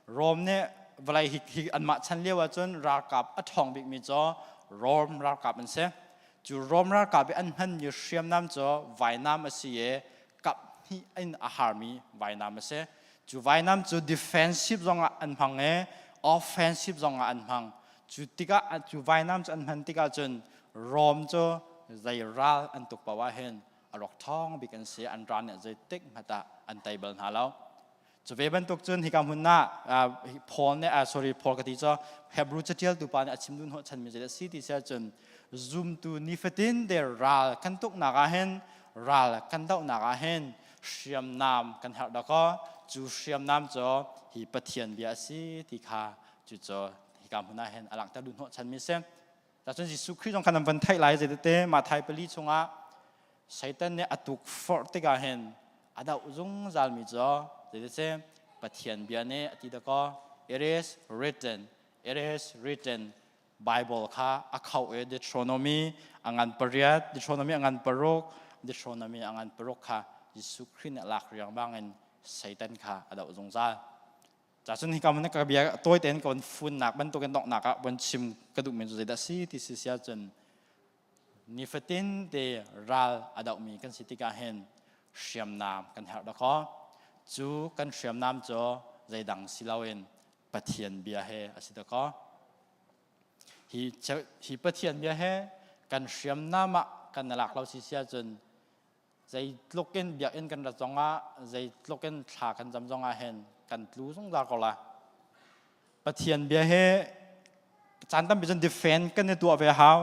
Rom nih vawlei hi, hi anmah chan lio ahcun ralkap a ṭhawng bikmi cu Rom ralkap an si. Cu Rom ralkap i an hmanmi hriamnam cu vainam a si i kap hnih in a harmi vainam a si. Cu vainam cu defensive zongah an hmang i offensive zongah an hmang. Cu tikah cu vainam cu an hman tikah cun Rom cu zei ral an tuk paoh ah hin a rawk ṭhawng bik an si an ral nih zeitik hmanh ah an tei bal hna lo. Cu ve bantuk cun hika hmun ah Paul nih sorry Paul ka ti cu Hebrew caṭialtu pa nih a chim duh hnawh chanmi zei a si ti si ahcun zumtu nifatin te ral kan tuknak ah hin ral kan dohnak ah hin hriamnam kan herh dakaw cu hriamnam cu hi Pathian bia a si ti kha cucu hika hmun ah hin a langhter duh hnawh chanmi si. Cun Jesuh Khrih zong kha nan van theih lai zeitete Matthai pali chungah Satan nih a tukforh tikah hin a doh zungzalmi cu zeitete Pathian bia nih a ti dakaw. It is written, it is written. Bible kha a khauh i Deuteronomy a ngan pariat, Deuteronomy a ngan paruk, Deuteronomy a ngan paruk kha Jesuh Khrih nih a lak riangmang in Satan kha a doh zungzal. Cacun hika hmun ka bia tawi tein ka von funnak bantukin donghnak ah von chim ka duhmi cu zeidah si ti si sia cun nifatin te ral a dohmi kan si tikah hin hriamnam kan herh dakaw. Cu kan hriamnam cu zeidang si loin Pathian bia he a si dakaw. Hi, hi Pathian bia he kan hriamnam ah kan lak lo si sia cun zeitluk in biakinn kan rat zongah zeitluk in thla kan cam zongah hin kan tlu zungzal ko la. Pathian bia he caan tampi cun defend kan i tuah ve hau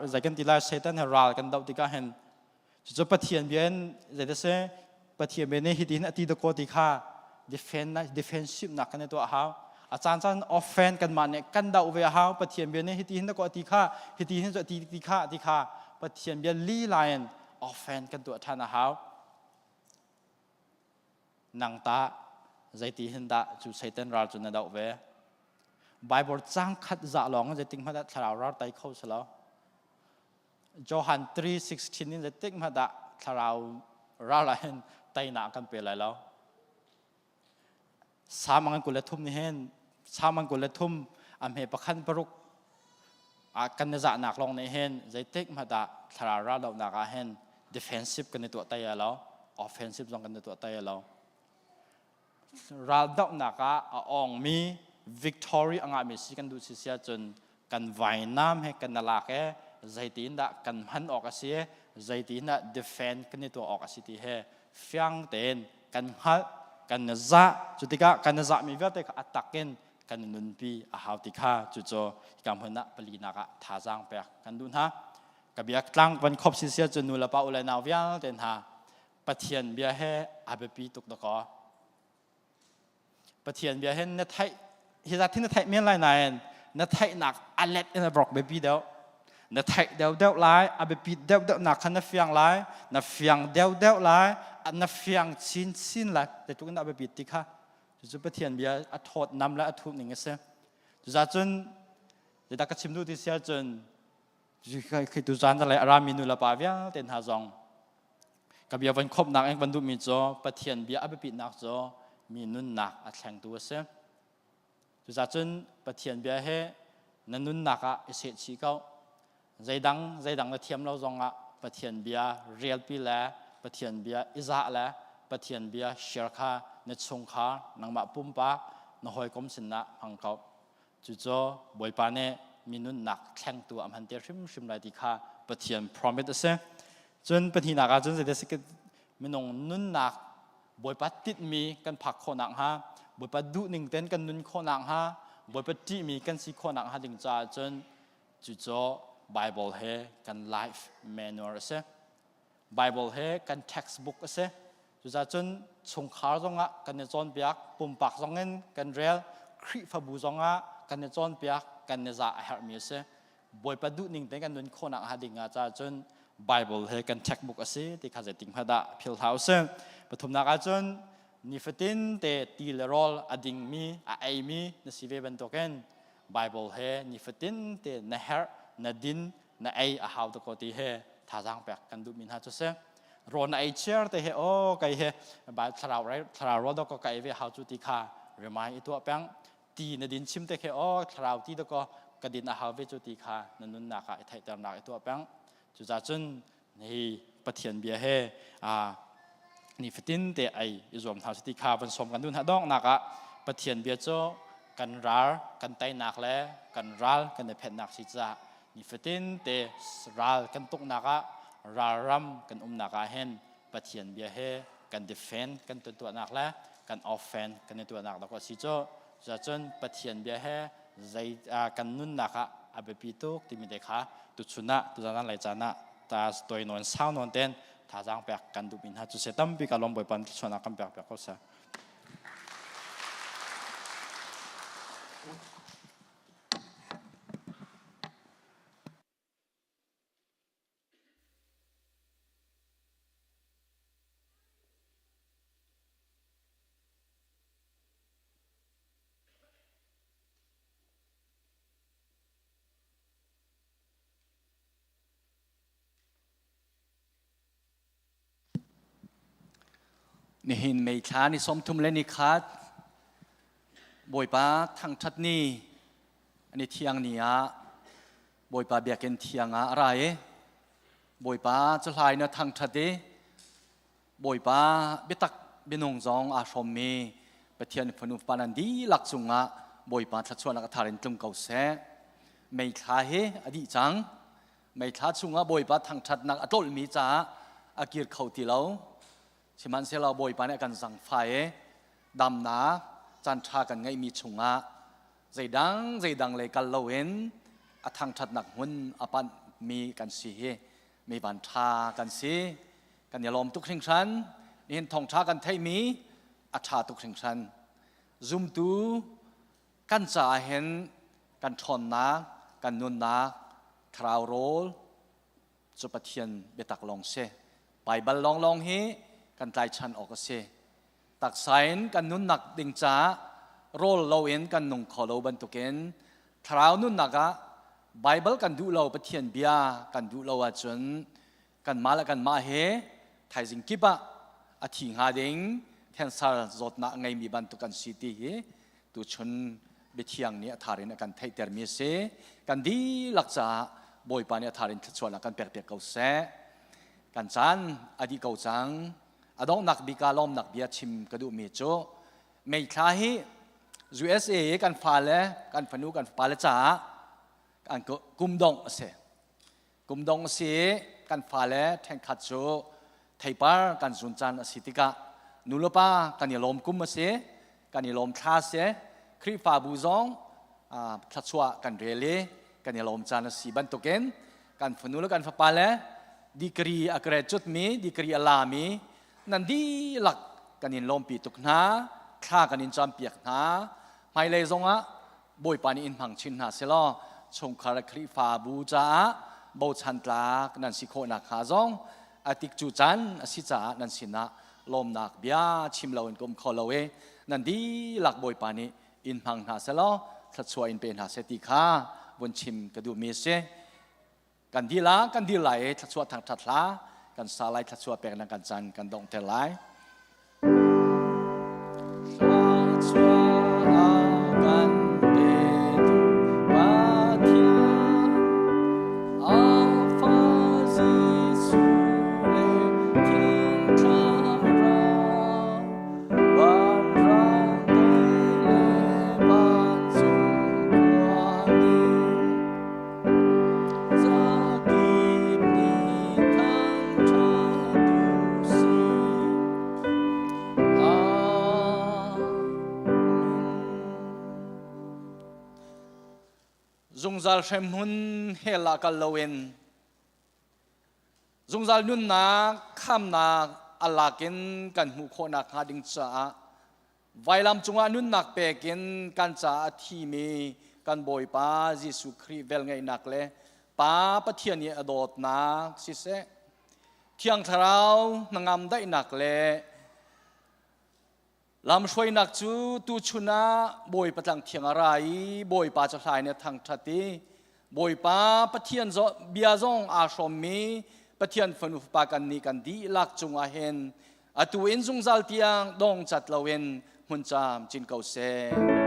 zei kan ti lai Satan he ral kan doh tikah hin Cucu Pathian bia in zeidah si Pathian bia nih hitin a ti dakaw ti kha defend defensive nak kan i tuah hau. A caan caan offend kanmah nih kan doh ve a hau. Pathian bia nih hiti hin dakaw a ti kha hiti hin cu a ti ti kha ti kha Pathian bia lila in offend kan tuah ṭhan a hau. Nang tah zeiti hin dah cu Satan ral cu na doh ve? Bible cang khat zah lawng in zeitik hmanh ah thlarau ral tai kho si lo. Johan 3:16 in zeitik hmanh dah thlarau ral ah hin teinak kan pe lai lo. Salm an 23 nih hin Salm an 23 a hme pakhan paruk ah kan i zahnak lawng nih hin zeitik hmanh dah thlarau ral dohnak ah hin defensive kan i tuah tai lo, offensive zong kan i tuah tai lo. Raldohnak ah a awngmi victory a ngahmi si kan duh si si ahcun kan vainam he kan lak e zeitin dah kan hman awk a si zeitin dah defend kan i tuah awk a si ti he fiang tein kan hngalh kan zah cu tikah kan zahmi vialte kha a tak in kan nunpi a hau ti kha cucu hika hmun ah palinak ah thazaang pek kan duh hna ka biak tlang van khop si si ahcun nu le pa u le nau vialte hna Pathian bia he a biapi tuk dakaw. Pathian bia he na theih hi zat hi na theih men lai nain na theihnak a let in a brok biapi deuh. Na theih deuh deuh lai, a biapi deuh deuh nak kha na fiang lai, na fiang deuh deuh lai, na fiang chin chin lai. Zeitluk in dah a biapi ti kha. Cucu Pathian bia a thawt nam le a thuh ning a si. Cuzacun zeidah ka chim duh ti si ahcun khi tu zan le a rami nu le pa vialte hna zong ka bia van khopnak in van duhmi cu Pathian bia a biapitnak cu mi nunnak a thlengtu a si. Cuzacun Pathian bia he na nunnak ah i sehchih ko. Zeidang zeidang na thiam lo zongah Pathian bia relpi le Pathian bia i zah le Pathian bia share kha na chungkhar nangmah pumpak na hawikom sinah hmang ko. Cucu Bawipa nih mi nunnak thlengtu a hman te hrimhrim lai ti kha Pathian promise a si. Cun pahnihnak ah cun zeidah minung nunnak Bawipa tinhmi kan phak khawh nakhnga, Bawipa duhning ten kan nun khawh nakhnga, Bawipa ṭihmi kan si khawh nakhnga ding caah cun cucu Bible he kan life manual a si. Bible he kan textbook a si. Cucaah cun chungkhar zongah kan i cawnpiak, pumpak zongin kan rel, Khrihfabu zongah kan i cawnpiak, kan i zah a herhmi a si. Bawipa duhning te kan nun khawhnak hnga ding ah caah cun Bible he kan textbook a si ti kha zeitik hmanh dah philh hlah usih. Pathumnak ah cun nifatin te ti le rawl a dingmi, a eimi na si ve bantukin Bible he nifatin te na herh, na din, na ei a hau dakaw ti he thazaang pek kan duhmi hna cu si rawl na ei chiar te he aw kai he thlarau thlarau rawl dakaw ka ei ve hau cu ti kha remind i tuah peng ti na din chim te khe aw thlarau ti dakaw ka din a hau ve cu ti kha na nunnak ah i theihternak i tuah peng cucaah cun hi Pathian bia he nifatin te ei i zuam hna ti kha van sawm kan duh hna donghnak ah Pathian bia cu kan ral kan teinak le kan ral kan i phetnak si caah nifatin te ral kan tuknak ah ralram kan umnak ah hin Pathian bia he kan defend kan tuahnak le kan offend kan i tuahnak dok a si cu cucun Pathian bia he zei kan nunnak ah a biapi tuk timi te kha tuchun ah tuzan lai caan ah ta toi nawn sau nawn ten thazaang pek kan duhmi hna cu se tampi ka lawm Bawipa thluachuahnak kan pek piak ko seh. Nihin May thla ni 30 le ni khat Bawipa thangṭhat ni ani thiang ni ah Bawipa biakinn thiang ah a ra i Bawipa cuhlai na thangṭhat i Bawipa biatak bianung zong aa hrawmmi Pathian fanu fapa nan dihlak cungah Bawipa thluachuahnak a thar in tlung ko seh. May thla hi a dih cang. May thla chungah Bawipa thangṭhatnak a tlolhmi caah a kir kho ti lo. Sihmanhsehlaw Bawipa nih a kan zangfah i damnak caanṭha kan ngeihmi chungah zeidang zeidang lei kal loin a thangṭhatnak hmun a panhmi kan si hi mi vanṭha kan si. Kan i lawm tuk hringhran. Nihin thawngṭha kan theihmi a ṭha tuk hringhran. Zumtu kan caah hin kan ṭhawnnak, kan nunnak, thlarau rawl cu Pathian biatak lawng si. Baibal lawnglawng hi kan tlaichan awk a si. Taksa in kan nunnak ding caah rawl loin kan nung kho lo bantukin thlarau nunnak ah Baibal kan duh lo, Pathian bia kan duh lo ahcun kanmah le kanmah he thaizing kip ah a thi hnga ding cancer zawtnak a ngeimi bantuk kan si ti hi tuchun biathiang nih a thar in a kan theihtermi a si. Kan dihlak caah Bawipa nih a thar in thluachuahnak kan pekpiak ko seh. Kan caan a dih ko cang. A donghnak bik ah lawmnak bia chim ka duhmi cu May thla hi USA i kan fale, kan fanu, kan fapale caah an kum dongh a si. Kum dong a si i kan fale ṭhenkhat cu theipar kan zun caan a si tikah nulepa kan i lawm kum a si, kan i lawm thla a si. Khrihfabu zong thluachuah kan rel i kan i lawm caan a si bantukin kan fanu le kan fapa le degree a graduate mi, degree a lami nan dihlak kan in lawmpi tuk hna, thla kan in campiak hna. Hmailei zongah Bawipa nih in hmang chin hna selaw chungkhar le Khrihfabu caah bochan tlak nan si khawh nakhnga zong a tikcu caan a si caah nan sinah lawmnak bia chim loin ka um kho lo i nan dihlak Bawipa nih in hmang hna selaw thluachuah in pe hna seh ti kha vun chim ka duhmi a si. Kan dil ah kan dil lai i thluachuah thangṭhat hla kan sa lai thluachuah pek nan kan caan kan donghter lai. Thluachuah a kan petu Pathian, a Fa Jesuh le Thiang Thlarau, vanrang toi le vancung khuami, Zakip nih thangṭhat u sih. Amen. Zungzal hremhmun hell ah kal loin zungzal nunnak khamnak a lakin kan hmuh khawh nakhnga ding caah Vailam cungah nunnak pek in kan caah a thimi kan Bawipa Jesuh Khrih velngeihnak le Pa Pathian i a dawtnak siseh, Thiang Thlarau hnangam daihnak le lamhruainak cu tuchun ah Bawipa tlang thiang a ra i Bawipa cu hlai nih a thangṭhat i Bawipa Pathian bia zong aa hrawmmi Pathian fanu fapa kannih kan dihlak cungah hin atu in zungzal tiang dong cat loin hmun caam cin ko seh.